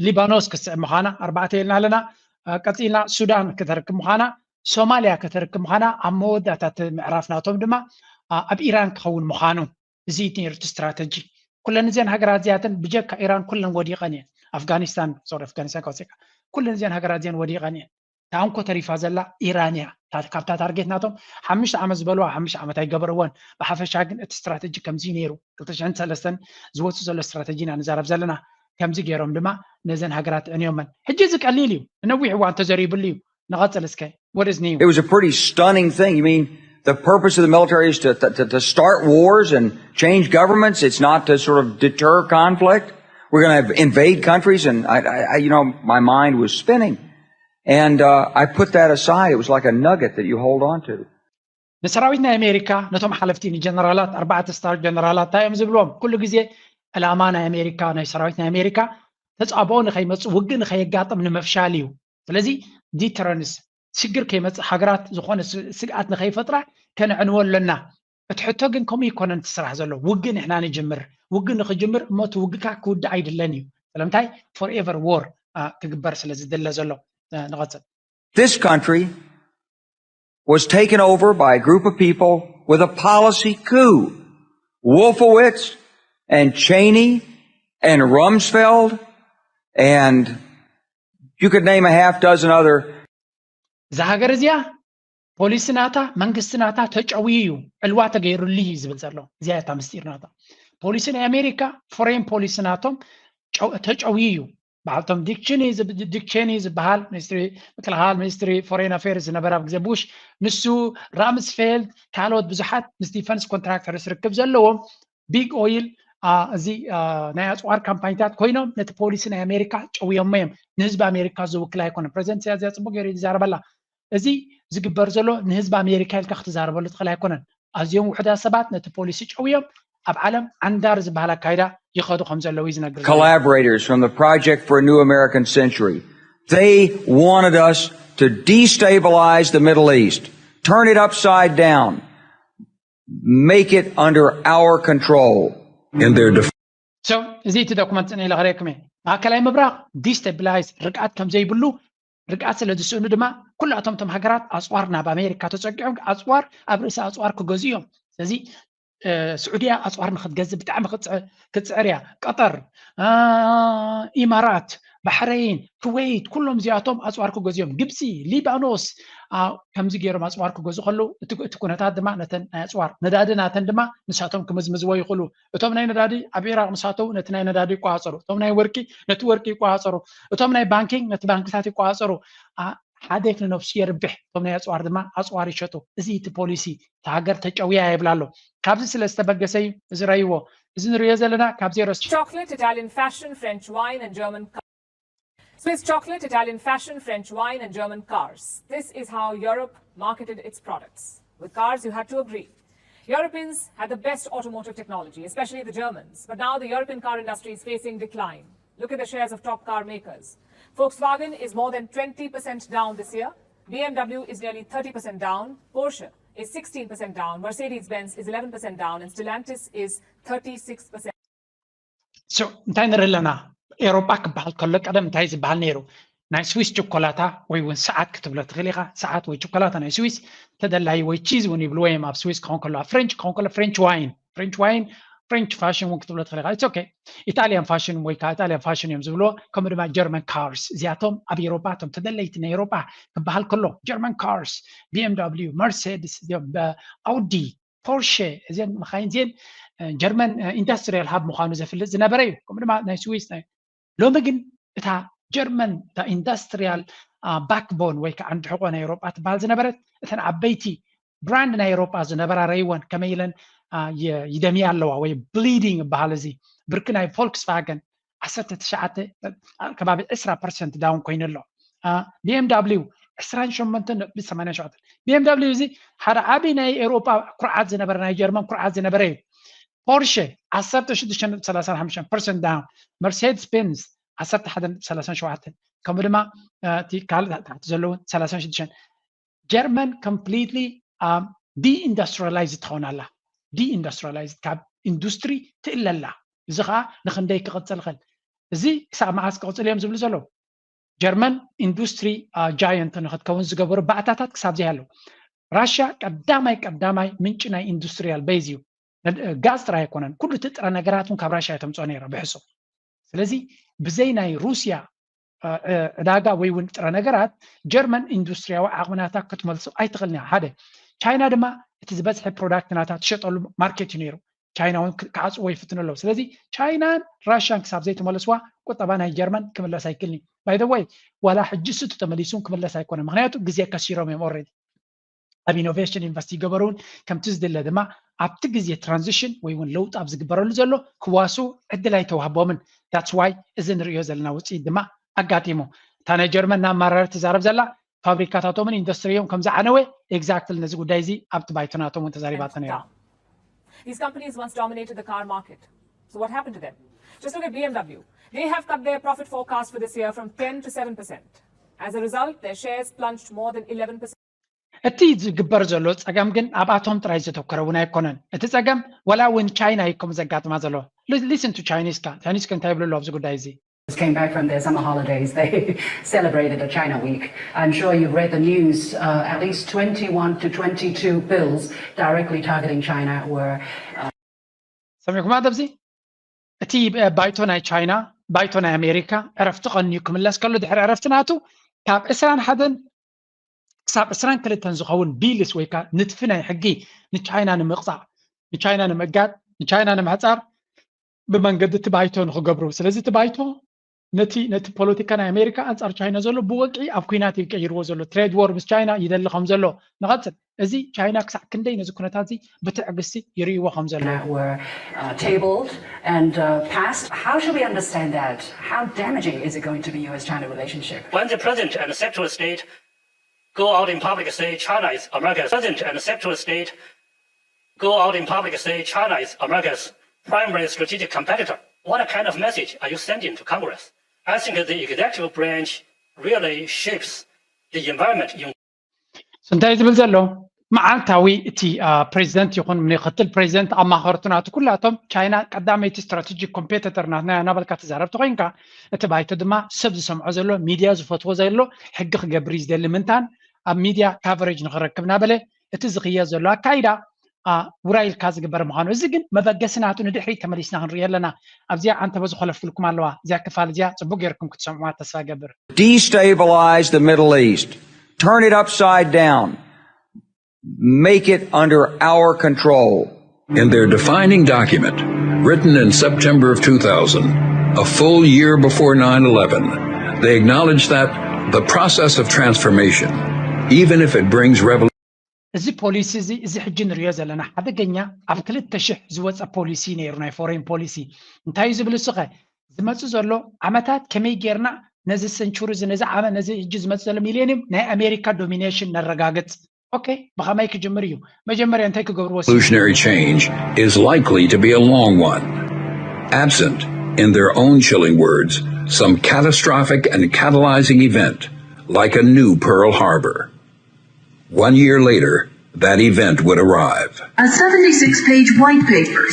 ሊባኖስ ክትስዕብ ምዃና ኣርባዕተ ኢልና ኣለና። ቀፂልና ሱዳን ከተርክብ ምዃና፣ ሶማልያ ከተርክብ ምዃና፣ ኣብ መወዳእታ እቲ ምዕራፍ ናቶም ድማ ኣብ ኢራን ክኸውን ምዃኑ። እዚ እዩ ነይሩ እቲ ስትራተጂ። ኩለን እዚአን ሃገራት እዚኣተን ብጀካ ኢራን ኩለን ወዲቐን እየን። ኣፍጋኒስታን ሶሪ ኣፍጋኒስታን ከወፅካ ኩለን እዚአን ሃገራት እዚአን ወዲቐን እየን። እታ እንኮ ተሪፋ ዘላ ኢራን እያ። ካብታ ታርጌት ናቶም ሓሙሽተ ዓመት ዝበልዋ ሓሙሽተ ዓመት ኣይገበርዎን። ብሓፈሻ ግን እቲ ስትራተጂ ከምዚ ነይሩ። ክልተ ሽሕን ሰለስተን ዝወፅእ ዘሎ ስትራተጂ ኢና ንዛረብ ዘለና። ከምዚ ገይሮም ድማ ነዘን ሃገራት ዕንዮመን። ሕጂ እዚ ቀሊል እዩ። ንነዊሕ እዋን ተዘሪብሉ እዩ። ንቐፅል እስከ። What is new? It was a pretty stunning thing. You mean the purpose of the military is to, to, to start wars and change governments? It's not to sort of deter conflict? We're going to invade countries? And I, I, you know, my mind was spinning. And uh, I put that aside. It was like a nugget that you hold on to. ንሰራዊት ናይ ኣሜሪካ ነቶም ሓለፍቲ ንጀነራላት ኣርባዕተ ስታር ጀነራላት እንታይ እዮም ዝብልዎም? ኩሉ ግዜ ዕላማ ናይ ኣሜሪካ ናይ ሰራዊት ናይ ኣሜሪካ ተፃብኦ ንኸይመፅእ ውግእ ንኸየጋጥም ንምፍሻል እዩ። ስለዚ ዲተረንስ ሽግር ከይመፅእ ሃገራት ዝኾነ ስግኣት ንኸይፈጥራ ከነዕንዎ ኣለና። እቲ ሕቶ ግን ከምኡ ይኮነን እቲ ስራሕ ዘሎ። ውግእ ንሕና ንጅምር። ውግእ ንኽጅምር እሞ እቲ ውግእካ ክውዳእ ኣይድለን እዩ። ስለምንታይ ፎርኤቨር ዎር ክግበር ስለ ዝድለ ዘሎ። ንቐፅል። This country was taken over by a group of people with a policy coup. Wolfowitz and Cheney and Rumsfeld and you could name a half dozen other. እዛ ሃገር እዚኣ ፖሊሲ ናታ መንግስቲ ናታ ተጨውዩ እዩ ዕልዋ ተገይሩሉ እዩ ዝብል ዘሎ። እዚኣ እታ ምስጢር ናታ ፖሊሲ ናይ ኣሜሪካ ፎሬን ፖሊሲ ናቶም ተጨውዩ እዩ። በዓልቶም ዲክ ቼኒ ዝበሃል ሚኒስትሪ ምክልኻል ሚኒስትሪ ፎሬን ኣፌርስ ዝነበረ ኣብ ግዜ ቡሽ ንሱ ራምስፌልድ ካልኦት ብዙሓት ምስ ዲፈንስ ኮንትራክተርስ ርክብ ዘለዎም ቢግ ኦይል እዚ ናይ ኣፅዋር ካምፓኒታት ኮይኖም ነቲ ፖሊሲ ናይ ኣሜሪካ ጨውዮሞ እዮም። ንህዝቢ ኣሜሪካ ዝውክል ኣይኮነን። ፕሬዚደንት ኢሳያስ እዚኣ ፅቡቅ ገይሩ ይዛረበላ። እዚ ዝግበር ዘሎ ንህዝቢ ኣሜሪካ ኢልካ ክትዛረበሉ ትኽእል ኣይኮነን። ኣዝዮም ውሕዳት ሰባት ነቲ ፖሊሲ ጨውዮም ኣብ ዓለም ዓንዳር ዝበሃል ኣካይዳ ይኸዱ ከም ዘለዉ እዩ ዝነግር ዘሎ። Collaborators from the Project for a New American Century. They wanted us to destabilize the Middle East, turn it upside down, make it under our control. In their defense. So እዚ እቲ ዶኩመንት ፅን ኢለ ክርእየኩም እየ። ማእከላይ ምብራቕ ዲስተብላይዝ ርግኣት ከም ዘይብሉ ርግኣት ስለ ዝስእኑ ድማ ኩላቶም እቶም ሃገራት ኣፅዋር ናብ ኣሜሪካ ተፀጊዖም ኣፅዋር ኣብ ርእሲ ኣፅዋር ክገዝኡ እዮም። ስለዚ ስዑድያ ኣፅዋር ንክትገዝእ ብጣዕሚ ክትፅዕር እያ። ቀጠር፣ ኢማራት፣ ባሕረይን፣ ኩወይት ኩሎም እዚኣቶም ኣፅዋር ክገዝኡ እዮም። ግብፂ፣ ሊባኖስ ከምዚ ገይሮም ኣፅዋር ክገዝኡ ከለዉ እቲ ኩነታት ድማ ነተን ናይ ኣፅዋር ነዳዲ ናተን ድማ ንሳቶም ክምዝምዝዎ ይኽእሉ። እቶም ናይ ነዳዲ ኣብ ኢራቅ ምስ ኣተዉ ነቲ ናይ ነዳዲ ይቆፃፀሩ፣ እቶም ናይ ወርቂ ነቲ ወርቂ ይቆፃፀሩ፣ እቶም ናይ ባንኪንግ ነቲ ባንክታት ይቆፃፀሩ። ሓዴክ ንነብሱ የርብሕ፣ እቶም ናይ ኣፅዋር ድማ ኣፅዋር ይሸጡ። እዚ እቲ ፖሊሲ እታ ሃገር ተጨውያ የብላ ኣሎ። ካብዚ ስለ ዝተበገሰ እዩ እዚ ረይዎ። እዚ ንሪኦ ዘለና ካብ ዜሮ Chocolate, Italian fashion, French wine, and German cars. Swiss chocolate, Italian fashion, French wine, and German cars. This is how Europe marketed its products. With cars, you had to agree. Europeans had the best automotive technology, especially the Germans. But now the European car industry is facing decline. Look at the shares of top car makers. Volkswagen is more than twenty percent down this year. B M W is nearly thirty percent down. Porsche is sixteen percent down. Mercedes Benz is eleven percent down. And Stellantis is thirty-six percent. So እንታይ ንርኢ ኣለና? ኤሮጳ ክበሃል ከሎ ቀደም እንታይ ዝበሃል ነይሩ? ናይ ስዊስ ቸኮላታ ወይ እውን ሰዓት ክትብሎ ትኽእል ኢኻ። ሰዓት ወይ ቸኮላታ ናይ ስዊስ ተደላይ ወይ ቺዝ እውን ይብልዎ እዮም ኣብ ስዊስ ክኸውን ከሎ፣ ኣብ ፍሬንች ክኸውን ከሎ ፍሬንች ዋይን፣ ፍሬንች ዋይን፣ ፍሬንች ፋሽን እውን ክትብሎ ትኽእል ኢኻ። It's okay። ኢጣልያን ፋሽን ወይ ከዓ ኢጣልያን ፋሽን እዮም ዝብልዎ። ከምኡ ድማ ጀርመን ካርስ፣ እዚኣቶም ኣብ ኤሮጳ እቶም ተደለይቲ ናይ ኤሮጳ ክበሃል ከሎ ጀርመን ካርስ፣ B M W፣ መርሴድስ፣ ኣውዲ፣ ፖርሸ፣ እዚን መኻይን እዚን ጀርመን ኢንዱስትሪያል ሃብ ምዃኑ ዘፍልጥ ዝነበረ እዩ። ከምኡ ድማ ናይ ስዊስ ናይ ሎሚ ግን እታ ጀርመን እታ ኢንዱስትሪያል ባክቦን ወይ ከዓ ዓንዲ ሕቆ ናይ ኤውሮጳ ትበሃል ዝነበረት እተን ዓበይቲ ብራንድ ናይ ኤውሮጳ ዝነበራ ረይወን ከመይ ኢለን ይደምያ ኣለዋ ወይ ብሊዲንግ ይበሃል። እዚ ብርኪ ናይ ቮልክስቫገን ዓሰርተ ትሽዓተ ከባቢ ዕስራ ፐርሰንት ዳውን ኮይኑ ኣሎ። ቢኤምዳብሊው ዕስራን ሸሞንተን ነጥቢ ሰማንያን ሸውዓተ። ቢኤምዳብሊው እዚ ሓደ ዓቢ ናይ ኤውሮጳ ኩርዓት ዝነበረ ናይ ጀርመን ኩርዓት ዝነበረ እዩ። ፖርሸ ዓሰርተ ሽዱሽተ ነጥቢ ሰላሳ ሓሙሽተ ፐርሰንት ዳውን፣ መርሴድስ ቤንዝ ዓሰርተ ሓደ ነጥቢ ሰላሳ ሸውዓተ፣ ከምኡ ድማ እቲ ካልእ ታሕቲ ዘለውን ሰላሳ ሽዱሽተ። ጀርመን ኮምፕሊትሊ ዲኢንዱስትሪላይዝ ትኸውን ኣላ። ዲኢንዱስትሪላይዝ ካብ ኢንዱስትሪ ትእለላ። እዚ ከዓ ንክንደይ ክቕፅል ይኽእል? እዚ ክሳብ መዓስ ክቕፅል እዮም ዝብሉ ዘለዉ? ጀርመን ኢንዱስትሪ ጃየንት ንክትከውን ዝገበሩ ባእታታት ክሳብ ዘይ ኣለዉ። ራሽያ ቀዳማይ ቀዳማይ ምንጪ ናይ ኢንዱስትሪያል ቤዝ እዩ። ጋዝ ጥራይ ኣይኮነን፣ ኩሉ እቲ ጥረ ነገራት እውን ካብ ራሽያ እየ ተምፅኦ ነይራ ብሕሱም። ስለዚ ብዘይ ናይ ሩስያ ዕዳጋ ወይ እውን ጥረ ነገራት ጀርመን ኢንዱስትሪያዊ ዓቕሚ ናታ ክትመልሶ ኣይትኽእልን እያ። ሓደ። ቻይና ድማ እቲ ዝበዝሐ ፕሮዳክት ናታ ትሸጠሉ ማርኬት እዩ ነይሩ። ቻይና እውን ክዓፅዎ ይፍትኑ ኣለዉ። ስለዚ ቻይናን ራሽያን ክሳብ ዘይተመለስዋ ቁጠባ ናይ ጀርመን ክምለስ ኣይክእልን እዩ። ባይ ዘ ወይ ዋላ ሕጂ ስቱ ተመሊሱ ክምለስ ኣይኮነን። ምክንያቱ ግዜ ከሲሮም እዮም ኦልሬዲ። ኣብ ኢኖቬሽን ኢንቨስት ይገበሩ እውን ከምቲ ዝድለ ድማ ኣብቲ ግዜ ትራንዚሽን ወይ እውን ለውጢ ኣብ ዝግበረሉ ዘሎ ክዋሱ ዕድል ኣይተዋህቦምን። That's why እዚ ንሪኦ ዘለና ውፅኢት ድማ ኣጋጢሙ። እታ ናይ ጀርመን እናማረረት ትዛረብ ዘላ ፋብሪካታቶምን ኢንዱስትሪዮም ከም ዝዓነወ ኤግዛክትሊ ነዚ ጉዳይ እዚ ኣብቲ ባይቶ ናቶም እውን ተዛሪባቶ ነይራ። These companies once dominated the car market. So what happened to them? Just look at B M W. They have cut their profit forecast for this year from ten to seven percent. As a result, their shares plunged more than eleven percent. እቲ ዝግበር ዘሎ ፀገም ግን ኣብኣቶም ጥራይ ዘተኮረ እውን ኣይኮነን። እቲ ፀገም ወላ እውን ቻይና እዩ ከም ዘጋጥማ ዘሎ። Listen to Chinese ካ፣ ቻይኒዝ እንታይ ይብሉ ኣለዉ ኣብዚ ጉዳይ እዚ? Came back from their summer holidays, they celebrated a China week. I'm sure you've read the news, uh, at least twenty-one to twenty-two bills directly targeting China were. Uh... ሰሚዕኩማ ኣብዚ? እቲ ባይቶ ናይ ቻይና፣ ባይቶ ናይ ኣሜሪካ ዕረፍቲ ቀንዩ ክምለስ ከሎ ድሕሪ ዕረፍቲ ናቱ ካብ ዕስራን ሓደን ክሳብ ዕስራን ክልተን ዝኸውን ቢልስ ወይ ከዓ ንድፊ ናይ ሕጊ ንቻይና ንምቕፃዕ፣ ንቻይና ንምእጋድ፣ ንቻይና ንምሕፃር ብመንገዲ እቲ ባይቶ ንክገብሩ። ስለዚ እቲ ባይቶ ነቲ ነቲ ፖለቲካ ናይ ኣሜሪካ ኣንፃር ቻይና ዘሎ ብወግዒ ኣብ ኩናት እዩ ቀይርዎ ዘሎ። ትሬድ ዎር ምስ ቻይና ይደሊ ከም ዘሎ ንቐፅል። እዚ ቻይና ክሳዕ ክንደይ ነዚ ኩነታት እዚ ብትዕግስቲ ይርእይዎ ከም ዘሎ። Were uh, tabled and uh, passed. How should we understand that? How damaging is it going to be U S China relationship? When the president and the secretary of state go out in public and say China is America's president and the secretary of state go out in public and say China is America's primary strategic competitor. What kind of message are you sending to Congress? I think the executive branch really shapes the environment in እንታይ ዝብል ዘሎ መዓልታዊ እቲ ፕሬዚደንት ይኹን ምክትል ፕሬዚደንት ኣማኸርቱ ናቱ ኩላቶም ቻይና ቀዳመይቲ ስትራቴጂክ ኮምፔቲተር ናትና እያ እናበልካ ትዛረብ ተኮይንካ፣ እቲ ባይቶ ድማ ሰብ ዝሰምዖ ዘሎ ሚድያ ዝፈትዎ ዘሎ ሕጊ ክገብር እዩ ዝደሊ ምንታን ኣብ ሚድያ ካቨሬጅ ንክረክብ እናበለ እቲ ዝኽየድ ዘሎ ኣካይዳ ውራይ ኢልካ ዝግበር ምዃኑ። እዚ ግን መበገሲ ናቱ ንድሕሪት ተመሊስና ክንሪኦ ኣለና። ኣብዚኣ ኣንተበ ዝኾለፍኩልኩም ኣለዋ። እዚኣ ክፋል እዚኣ ጽቡቅ ጌርኩም ክትሰምዑዋ ተስፋ እገብር። Destabilize the Middle East. Turn it upside down. Make it under our control. In their defining document, written in September of two thousand, a full year before nine eleven, they acknowledged that the process of transformation, even if it brings revolution, እዚ ፖሊሲ እዚ እዚ ሕጂ ንሪኦ ዘለና ሓደገኛ ኣብ ክልተ ሽሕ ዝወፀ ፖሊሲ ነይሩ፣ ናይ ፎሬን ፖሊሲ። እንታይ እዩ ዝብል እሱኸ? ዝመፅእ ዘሎ ዓመታት ከመይ ጌርና ነዚ ሰንቹሪ እዚ ነዚ ዓመት ነዚ ሕጂ ዝመፅእ ዘሎ ሚሌኒየም ናይ ኣሜሪካ ዶሚኔሽን ነረጋግፅ። okay፣ ብኸመይ ክጅምር እዩ? መጀመርያ እንታይ ክገብርዎ? Revolutionary change is likely to be a long one, absent, in their own chilling words, some catastrophic and catalyzing event like a new Pearl Harbor. One year later, that event would arrive. A seventy-six page white paper.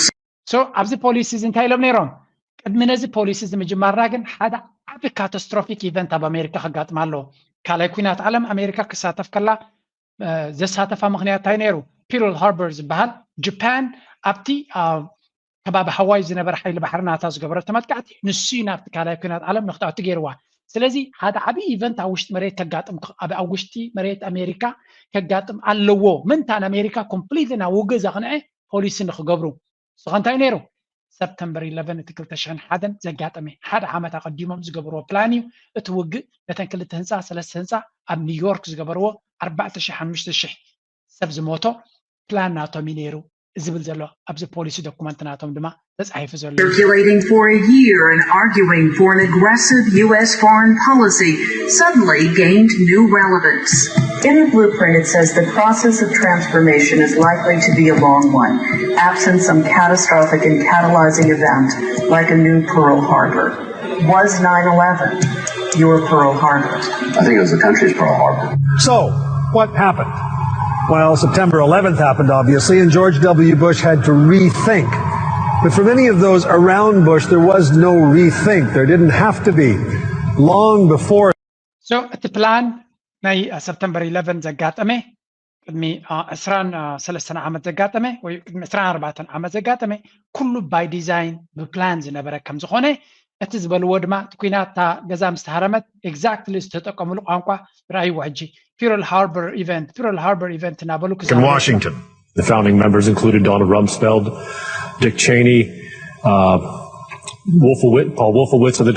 So ኣብዚ ፖሊሲ እዚ እንታይ ኢሎም ነይሮም? ቅድሚ ነዚ ፖሊሲ እዚ ምጅማርና ግን ሓደ ዓቢ catastrophic event ኣብ ኣሜሪካ ከጋጥማ ኣለዎ። ካልኣይ ኩናት ዓለም ኣሜሪካ ክሳተፍ ከላ ዘሳተፋ ምኽንያት እንታይ ነይሩ? Pearl Harbor ዝበሃል ጃፓን ኣብቲ ከባቢ ሃዋይ ዝነበረ ሓይሊ ባሕሪ ናታ ዝገበረቶ መጥቃዕቲ ንሱ እዩ ናብቲ ካልኣይ ኩናት ዓለም ንክትኣቱ ገይርዋ። ስለዚ ሓደ ዓብዪ event ኣብ ውሽጢ መሬት ከጋጥም ኣብ ውሽጢ መሬት ኣሜሪካ ከጋጥም ኣለዎ። ምንታ ንኣሜሪካ completely ናብ ውግእ ዘቕንዐ ፖሊሲ ንክገብሩ። ንስኸ እንታይ ነይሩ? ሰፕተምበር eleven እቲ ክልተ ሽሕን ሓደን ዘጋጠመ ሓደ ዓመት ኣቐዲሞም ዝገበርዎ ፕላን እዩ። እቲ ውግእ ነተን ክልተ ህንፃ ሰለስተ ህንፃ ኣብ ኒውዮርክ ዝገበርዎ ኣርባዕተ ሽሕ ሓሙሽተ ሽሕ ሰብ ዝሞቶ ፕላን ናቶም እዩ ነይሩ ዝብል ዘሎ ኣብዚ ፖሊሲ ዶኩመንት ናቶም ድማ ተፃሒፉ ዘሎ እዩ። Circulating for a year and arguing for an aggressive U S foreign policy suddenly gained new relevance. In the blueprint, it says the process of transformation is likely to be a long one, absent some catastrophic and catalyzing event like a new Pearl Harbor. Was nine eleven your Pearl Harbor? I think it was the country's Pearl Harbor. So, what happened? Well, September eleventh happened, obviously, and George W. Bush had to rethink. But for many of those around Bush, there was no rethink. There didn't have to be. Long before. So እቲ ፕላን ናይ ሰፕተምበር eleven ዘጋጠመ ቅድሚ ዕስራን ሰለስተን ዓመት ዘጋጠመ ወይ ቅድሚ ዕስራን ኣርባዕተን ዓመት ዘጋጠመ ኩሉ by design ብፕላን ዝነበረ ከም ዝኾነ እቲ ዝበልዎ ድማ እቲ ኩናት እታ ገዛ ምስ ተሃረመት exactly ዝተጠቀምሉ ቋንቋ ርኣይዎ። ሕጂ Pearl Harbor event Pearl Harbor event እናበሉ In Washington, the founding members included Donald Rumsfeld, Dick Cheney, uh, Wolfowitz, Paul Wolfowitz of the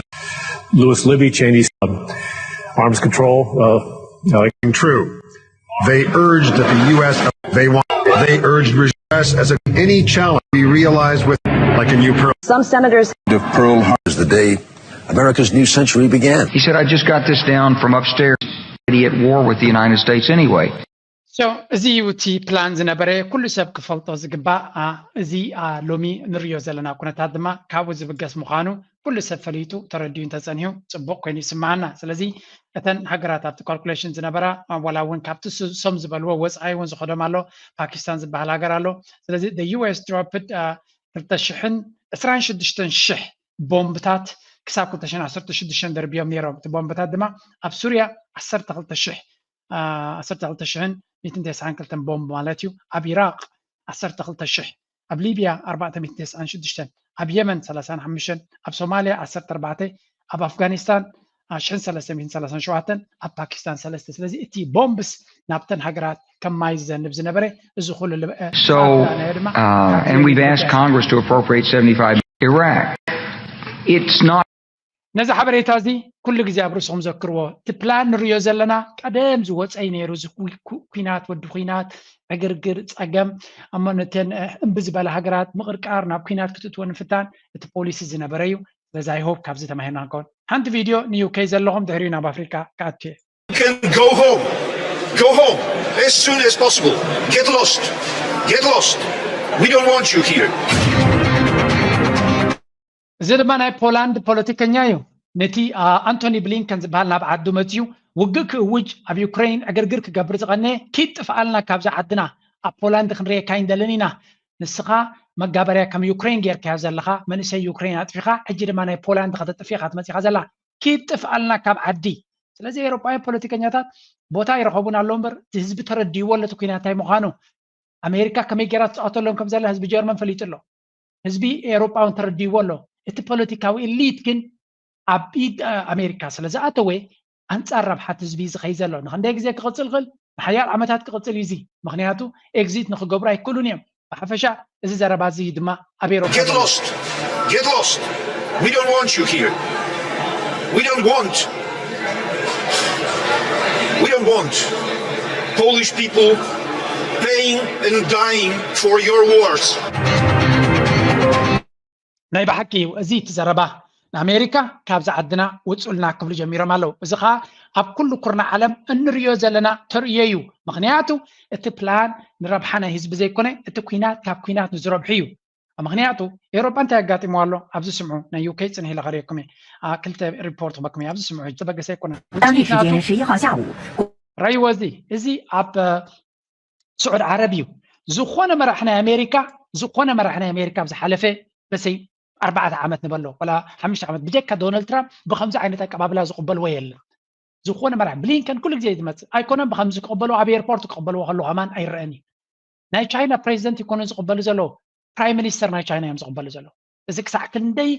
Lewis Libby, Cheney's um, arms control. Uh, uh, True. They urged that the U S they want they urged U S as a, any challenge we realize with like a new Pearl. Some senators of Pearl Harbor is the day America's new century began. He said, I just got this down from upstairs. At war with the United States anyway. So እዚ እዩ እቲ ፕላን ዝነበረ ኩሉ ሰብ ክፈልጦ ዝግባእ። እዚ ሎሚ ንሪዮ ዘለና ኩነታት ድማ ካብኡ ዝብገስ ምዃኑ ኩሉ ሰብ ፈሊጡ ተረዲኡ እንተጸኒሑ ጽቡቕ ኮይኑ ይስምዓና። ስለዚ እተን ሃገራት ኣብቲ ካልኩሌሽን ዝነበራ ዋላ እውን ካብቲ ሶም ዝበልዎ ወፃኢ እውን ዝኸዶም ኣሎ። ፓኪስታን ዝበሃል ሃገር ኣሎ። ስለዚ the U S dropped ክልተ ሽሕን ዕስራን ሽዱሽተን ሽሕ ቦምብታት ክሳብ ክልተ ሽሕን ዓሰርተ ሽዱሽተን ደርብዮም ነይሮም። እቲ ቦምብታት ድማ ኣብ ሱርያ ዓሰርተ ክልተ ሽሕ ዓሰርተ ክልተ ሽሕን ሚእትን ተስዓን ክልተን ቦምብ ማለት እዩ። ኣብ ኢራቅ ዓሰርተ ክልተ ሽሕ፣ ኣብ ሊብያ ኣርባዕተ ሚእትን ተስዓን ሽዱሽተን፣ ኣብ የመን ሰላሳን ሓሙሽተን፣ ኣብ ሶማልያ ዓሰርተ ኣርባዕተ፣ ኣብ ኣፍጋኒስታን ሽሕን ሰለስተ ሚእትን ሰላሳን ሸውዓተን፣ ኣብ ፓኪስታን ሰለስተ። ስለዚ እቲ ቦምብስ ናብተን ሃገራት ከም ማይ ዝዘንብ ዝነበረ እዚ ኩሉ ልብአ So, uh, and we've asked Congress to appropriate seventy-five Iraq. It's not ነዚ ሓበሬታ እዚ ኩሉ ግዜ ኣብ ርእስኹም ዘክርዎ። እቲ ፕላን ንሪዮ ዘለና ቀደም ዝወፀ እዩ ነይሩ። እዚ ኩናት፣ ወዲ ኩናት፣ ዕግርግር፣ ፀገም፣ እሞ ነተን እምቢ ዝበላ ሃገራት ምቕርቃር፣ ናብ ኩናት ክትእትወ ንምፍታን እቲ ፖሊሲ ዝነበረ እዩ። ስለዚ I hope ካብዚ ተማሂርና ንከውን። ሓንቲ ቪድዮ ን U K ዘለኹም ድሕሪኡ ናብ ኣፍሪካ ክኣቱ እየ። You can go home. Go home as soon as possible. Get lost. Get lost. We don't want you here. እዚ ድማ ናይ ፖላንድ ፖለቲከኛ እዩ። ነቲ ኣንቶኒ ብሊንከን ዝበሃል ናብ ዓዱ መፅዩ ውግእ ክእውጅ ኣብ ዩክሬን ዕግርግር ክገብር ዝቐነየ ኪድ ጥፍኣልና ካብዛ ዓድና፣ ኣብ ፖላንድ ክንርእየካ ኣይንደልን ኢና። ንስኻ መጋበርያ ከም ዩክሬን ጌርካዮ ዘለኻ መንእሰይ ዩክሬን ኣጥፊኻ፣ ሕጂ ድማ ናይ ፖላንድ ከተጥፊኻ ትመፂኻ ዘላ ኪድ ጥፍኣልና ካብ ዓዲ። ስለዚ ኤሮጳውያን ፖለቲከኛታት ቦታ ይረኸቡን ኣለዉ እምበር እቲ ህዝቢ ተረዲእዎ ኣሎ እቲ ኩናት እንታይ ምዃኑ። ኣሜሪካ ከመይ ጌራ ትፃወተሎም ከም ዘላ ህዝቢ ጀርመን ፈሊጡ ኣሎ። ህዝቢ ኤሮጳ እውን ተረዲእዎ ኣሎ። እቲ ፖለቲካዊ ኢሊት ግን ኣብ ኢድ ኣሜሪካ ስለ ዝኣተወ ኣንፃር ረብሓት ህዝቢ እዩ ዝኸይ ዘሎ። ንክንደይ ግዜ ክቕፅል ይኽእል? ንሓያል ዓመታት ክቕፅል እዩ እዚ። ምክንያቱ ኤግዚት ንክገብሩ ኣይክእሉን እዮም። ብሓፈሻ እዚ ዘረባ እዚ ድማ ኣብ ኤሮፓ Get lost. Get lost. We don't want you here. We don't want. We don't want Polish people paying and dying for your wars. ናይ ብሓቂ እዩ እዚ እቲ ዘረባ። ንኣሜሪካ ካብዚ ዓድና ውፁልና ክብሉ ጀሚሮም ኣለዉ። እዚ ከዓ ኣብ ኩሉ ኩርና ዓለም እንሪዮ ዘለና ተርእዮ እዩ። ምክንያቱ እቲ ፕላን ንረብሓ ናይ ህዝቢ ዘይኮነ እቲ ኩናት ካብ ኩናት ንዝረብሑ እዩ። ምክንያቱ ኤውሮጳ እንታይ ኣጋጢምዋ ኣሎ ኣብዚ ስምዑ። ናይ ዩኬ ፅንሕ ኢለ ከርእየኩም እየ። ክልተ ሪፖርት ክበኩም እየ። ኣብዚ ስምዑ። ዝተበገሰ ኣይኮነን። ራይዎ እዚ እዚ ኣብ ስዑድ ዓረብ እዩ። ዝኾነ መራሕ ናይ ኣሜሪካ ዝኾነ መራሕ ናይ ኣሜሪካ ኣብ ዝሓለፈ በሰይ ኣርባዕተ ዓመት ንበሎ ወላ ሓሙሽተ ዓመት ብጀካ ዶናልድ ትራምፕ ብከምዚ ዓይነት ኣቀባብላ ዝቕበልዎ የለን። ዝኾነ መራሕ ብሊንከን ኩሉ ግዜ ዝመፅእ ኣይኮነን። ብከምዚ ክቕበልዎ ኣብ ኤርፖርት ክቕበልዎ ከለዉ ከማን ኣይረአን እዩ። ናይ ቻይና ፕሬዚደንት ይኮኑ ዝቕበሉ ዘለዉ፣ ፕራይም ሚኒስተር ናይ ቻይና እዮም ዝቕበሉ ዘለዉ። እዚ ክሳዕ ክንደይ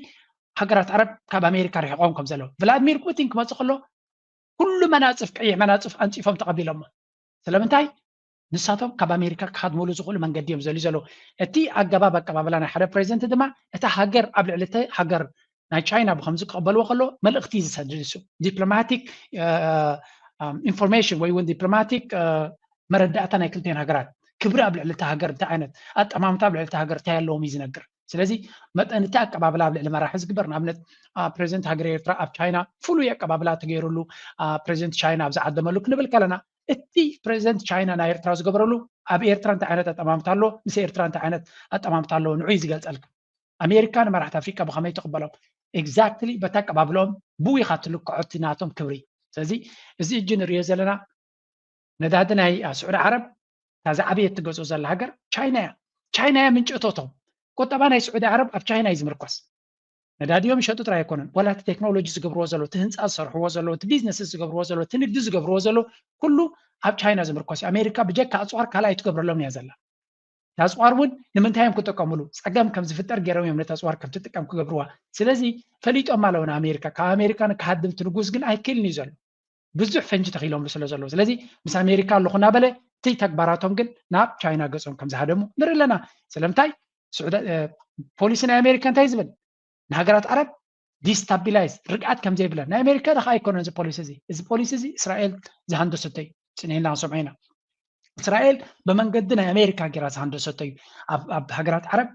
ሃገራት ዓረብ ካብ ኣሜሪካ ርሒቖም ከም ዘለዉ። ቭላድሚር ፑቲን ክመፅእ ከሎ ኩሉ መናፅፍ ቀይሕ መናፅፍ ኣንፂፎም ተቐቢሎሞ። ስለምንታይ? ንሳቶም ካብ ኣሜሪካ ክሃድሙሉ ዝኽእሉ መንገዲ እዮም ዘልዩ ዘለዉ። እቲ ኣገባብ ኣቀባብላ ናይ ሓደ ፕሬዚደንት ድማ እታ ሃገር ኣብ ልዕሊ እተ ሃገር ናይ ቻይና ብከምዚ ክቐበልዎ ከሎ መልእኽቲ እዩ ዝሰድድ። እሱ ዲፕሎማቲክ ኢንፎርሜሽን ወይ እውን ዲፕሎማቲክ መረዳእታ ናይ ክልተን ሃገራት ክብሪ ኣብ ልዕሊ እታ ሃገር እንታይ ዓይነት ኣጠማምታ ኣብ ልዕሊ እታ ሃገር እንታይ ኣለዎም እዩ ዝነግር። ስለዚ መጠን እቲ ኣቀባብላ ኣብ ልዕሊ መራሒ ዝግበር ንኣብነት ፕሬዚደንት ሃገር ኤርትራ ኣብ ቻይና ፍሉይ ኣቀባብላ ተገይሩሉ ፕሬዚደንት ቻይና ኣብ ዝዓደመሉ ክንብል ከለና እቲ ፕሬዚደንት ቻይና ናይ ኤርትራ ዝገበረሉ ኣብ ኤርትራ እንታይ ዓይነት ኣጠማምታ ኣሎ፣ ምስ ኤርትራ እንታይ ዓይነት ኣጠማምታ ኣለዎ ንዑ እዩ ዝገልጸልካ። ኣሜሪካ ንመራሕቲ ኣፍሪቃ ብኸመይ ትቕበሎም? ኤግዛክትሊ በታ ኣቀባብልኦም ብኡ ኢኻ ትልክዖ እቲ ናቶም ክብሪ። ስለዚ እዚ እጂ ንሪኦ ዘለና ነዳዲ ናይ ስዑዲ ዓረብ እታ ዝዓበየት ትገዝኦ ዘላ ሃገር ቻይና እያ። ቻይና እያ ምንጪ እቶቶም። ቁጠባ ናይ ስዑዲ ዓረብ ኣብ ቻይና እዩ ዝምርኮስ። ነዳዲኦም ይሸጡ ጥራይ ኣይኮነን፣ ዋላ እቲ ቴክኖሎጂ ዝገብርዎ ዘለዉ፣ እቲ ህንፃ ዝሰርሕዎ ዘለዉ፣ እቲ ቢዝነስ ዝገብርዎ ዘለዉ፣ እቲ ንግዲ ዝገብርዎ ዘለዉ ኩሉ ኣብ ቻይና ዝምርኮስ እዩ። ኣሜሪካ ብጀካ ኣፅዋር ካልኣይ ትገብረሎም እያ ዘላ። ኣፅዋር እውን ንምንታይ እዮም ክጥቀምሉ? ፀገም ከም ዝፍጠር ገይሮም እዮም ነቲ ኣፅዋር ከም ትጥቀም ክገብርዋ። ስለዚ ፈሊጦም ኣለዉ ንኣሜሪካ። ካብ ኣሜሪካ ንክሃድም እቲ ንጉስ ግን ኣይክእልን እዩ ዘሎ። ብዙሕ ፈንጂ ተኺሎምሉ ስለ ዘለዉ። ስለዚ ምስ ኣሜሪካ ኣለኹ እናበለ እቲ ተግባራቶም ግን ናብ ቻይና ገጾም ከም ዝሃደሙ ንርኢ ኣለና። ስለምንታይ? ፖሊሲ ናይ ኣሜሪካ እንታይ ዝብል? ንሃገራት ዓረብ ዲስታቢላይዝ ርግኣት ከም ዘይብለን። ናይ ኣሜሪካ ደኻ ኣይኮነን እዚ ፖሊሲ እዚ። እዚ ፖሊሲ እዚ እስራኤል ዝሃንደሰቶ እዩ። ጽኒሕና ክንሰምዖ ኢና። እስራኤል ብመንገዲ ናይ ኣሜሪካ ጌራ ዝሃንደሰቶ እዩ። ኣብ ሃገራት ዓረብ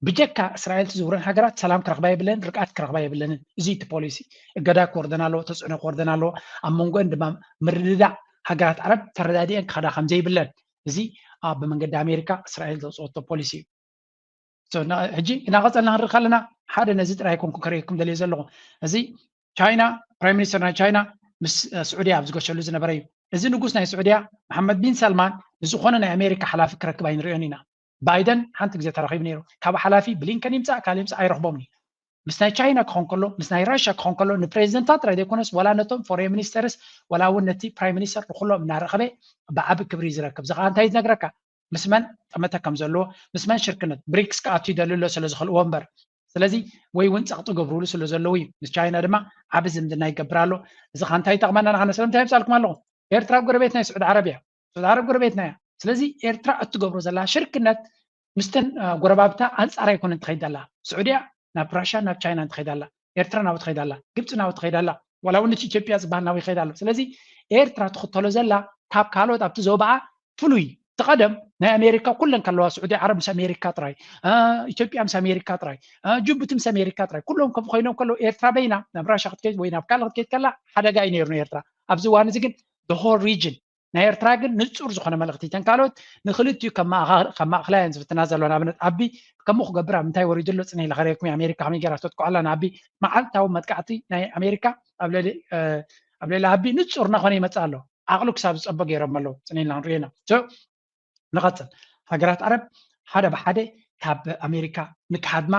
ብጀካ እስራኤል ትዝውረን ሃገራት ሰላም ክረኽባ የብለንን፣ ርግኣት ክረኽባ የብለንን። እዚ እቲ ፖሊሲ። እገዳ ክወርደን ኣለዎ፣ ተፅዕኖ ክወርደን ኣለዎ። ኣብ መንጎአን ድማ ምርድዳእ ሃገራት ዓረብ ተረዳዲአን ክኸዳ ከም ዘይብለን። እዚ ኣብ ብመንገዲ ኣሜሪካ እስራኤል ዘውፅኦቶ ፖሊሲ እዩ። ሕጂ እናቐፀልና ክንርኢ ከለና ሓደ ነዚ ጥራይ ኣይኮንኩ ከርእየኩም ደልየ ዘለኹ። እዚ ቻይና ፕራይም ሚኒስተር ናይ ቻይና ምስ ስዑድያ ኣብ ዝገሸሉ ዝነበረ እዩ። እዚ ንጉስ ናይ ስዑድያ መሓመድ ቢን ሰልማን ንዝኾነ ናይ ኣሜሪካ ሓላፊ ክረክብ ኣይንሪኦን ኢና። ባይደን ሓንቲ ግዜ ተራኺቡ ነይሩ። ካብ ሓላፊ ብሊንከን ይምፃእ ካልእ ይምፃእ ኣይረኽቦምን እዩ። ምስ ናይ ቻይና ክኾን ከሎ ምስ ናይ ራሽያ ክኾን ከሎ ንፕሬዚደንታት ጥራይ ዘይኮነስ ዋላ ነቶም ፎሬን ሚኒስተርስ ዋላ እውን ነቲ ፕራይም ሚኒስተር ንኩሎም እናረኸበ ብዓቢ ክብሪ እዩ ዝረክብ። እዚ ከዓ እንታይ እዩ ዝነግረካ? ምስ መን ጠመተ ከም ዘለዎ ምስ መን ሽርክነት ብሪክስ ክኣቱ ይደሊ ኣሎ ስለ ዝኽእልዎ እምበር። ስለዚ ወይ እውን ፀቕጢ ገብርሉ ስለ ዘለዉ እዩ። ምስ ቻይና ድማ ዓቢ ዝምድና ይገብር ኣሎ። እዚ ከዓ እንታይ ይጠቕመና ንዓና? ስለምንታይ የምፃልኩም ኣለኹ? ኤርትራ ጎረቤት ናይ ስዑዲ ዓረብ እያ። ስዑዲ ዓረብ ጎረቤትና እያ። ስለዚ ኤርትራ እትገብሮ ዘላ ሽርክነት ምስተን ጎረባብታ ኣንፃር ኣይኮነ እንትኸይድ ኣላ። ስዑድያ ናብ ራሽያ ናብ ቻይና እንትኸይድ ኣላ፣ ኤርትራ ናብኡ ትኸይድ ኣላ፣ ግብፂ ናብኡ ትኸይድ ኣላ፣ ዋላ እውን እቲ ኢትዮጵያ ዝበሃል ናብኡ ይኸይድ ኣሎ። ስለዚ ኤርትራ ትኽተሎ ዘላ ካብ ካልኦት ኣብቲ ዞባኣ ፍሉይ። እቲ ቀደም ናይ ኣሜሪካ ኩለን ከለዋ ስዑዲ ዓረብ ምስ ኣሜሪካ ጥራይ፣ ኢትዮጵያ ምስ ኣሜሪካ ጥራይ፣ ጅቡቲ ምስ ኣሜሪካ ጥራይ ኩሎም ከም ኮይኖም ከለዉ ኤርትራ በይና ናብ ራሻ ክትከይድ ወይ ናብ ካልእ ክትከይድ ከላ ሓደጋ እዩ ነይሩ ንኤርትራ። ኣብዚ እዋን እዚ ግን the whole region ናይ ኤርትራ ግን ንጹር ዝኾነ መልእኽቲ እተን ካልኦት ንክልቲኡ ከም ማእኸላያን ዝፍትና ዘሎ ንኣብነት ኣቢ ከምኡ ክገብር ኣብ ምንታይ ወሪዱ ኣሎ ጽነ ኢለ ከርእየኩም ኣሜሪካ ከመይ ገይራ ተጥቅዖ ኣላ ንኣቢ መዓልታዊ መጥቃዕቲ ናይ ኣሜሪካ ኣብ ልዕሊ ኣብ ልዕሊ ኣቢ ንጹር እናኾነ ይመጽእ ኣሎ። ዓቕሉ ክሳብ ዝጸቦ ገይሮም ኣለዉ ጽነ ኢልና ክንርእዮ ኢና። ንቐጽል። ሃገራት ዓረብ ሓደ ብሓደ ካብ ኣሜሪካ ንክሃድማ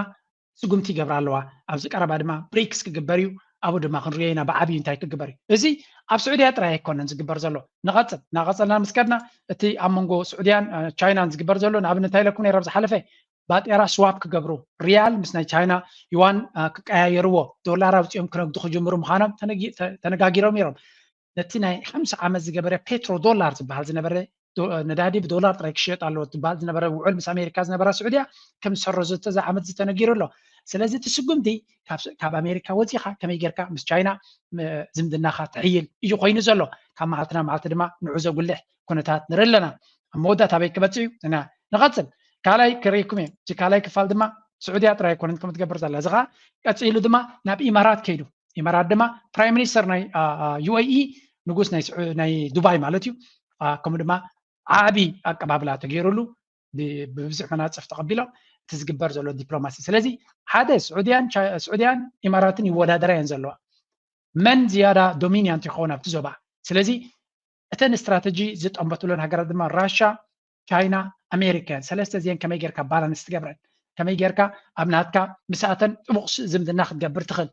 ስጉምቲ ይገብራ ኣለዋ። ኣብዚ ቀረባ ድማ ብሪክስ ክግበር እዩ። ኣብኡ ድማ ክንሪኦ ኢና ብዓብዩ እንታይ ክግበር እዩ። እዚ ኣብ ስዑድያ ጥራይ ኣይኮነን ዝግበር ዘሎ። ንቐጽል እናቐጸልና ምስ ከድና እቲ ኣብ መንጎ ስዑድያን ቻይናን ዝግበር ዘሎ ንኣብነት እንታይ ኢለኩም ነይረ ኣብ ዝሓለፈ ባጤራ ስዋፕ ክገብሩ ሪያል ምስ ናይ ቻይና ዩዋን ክቀያየርዎ ዶላር ኣውፂኦም ክነግዱ ክጅምሩ ምዃኖም ተነጋጊሮም ነይሮም። ነቲ ናይ ሓምሳ ዓመት ዝገበረ ፔትሮ ዶላር ዝበሃል ዝነበረ ነዳዲ ብዶላር ጥራይ ክሽየጥ ኣለዎ ትበሃል ዝነበረ ውዕል ምስ ኣሜሪካ ዝነበራ ስዑድያ ከም ዝሰረዘቶ እዚ ዓመት ዝተነጊሩ ኣሎ። ስለዚ እቲ ስጉምቲ ካብ ኣሜሪካ ወፂኻ ከመይ ጌርካ ምስ ቻይና ዝምድናኻ ትሕይል እዩ ኮይኑ ዘሎ። ካብ መዓልቲ ናብ መዓልቲ ድማ ንዑ ዘጉልሕ ኩነታት ንርኢ ኣለና። ኣብ መወዳእታ ኣበይ ክበፅእ እዩ? ንቐፅል። ካልኣይ ክርእይኩም እየ። እቲ ካልኣይ ክፋል ድማ ስዑድያ ጥራይ ኣይኮነን ከምኡ ትገብር ዘላ። እዚ ኸዓ ቀፂሉ ድማ ናብ ኢማራት ከይዱ። ኢማራት ድማ ፕራይም ሚኒስተር ናይ ዩኤኢ፣ ንጉስ ናይ ዱባይ ማለት እዩ፣ ከምኡ ድማ ዓቢ ኣቀባብላ ተገይሩሉ ብብዙሕ መናፅፍ ተቐቢሎም እቲ ዝግበር ዘሎ ዲፕሎማሲ። ስለዚ ሓደ ስዑድያን ኢማራትን ይወዳደራ እየን ዘለዋ። መን ዝያዳ ዶሚኒያንት ይኸውን ኣብቲ ዞባ? ስለዚ እተን ስትራተጂ ዝጠንበትለን ሃገራት ድማ ራሻ፣ ቻይና፣ ኣሜሪካ እየን። ሰለስተ እዚአን ከመይ ጌርካ ባላንስ ትገብረን፣ ከመይ ጌርካ ኣብ ናትካ ምስኣተን ጥቡቕ ዝምድና ክትገብር ትኽእል።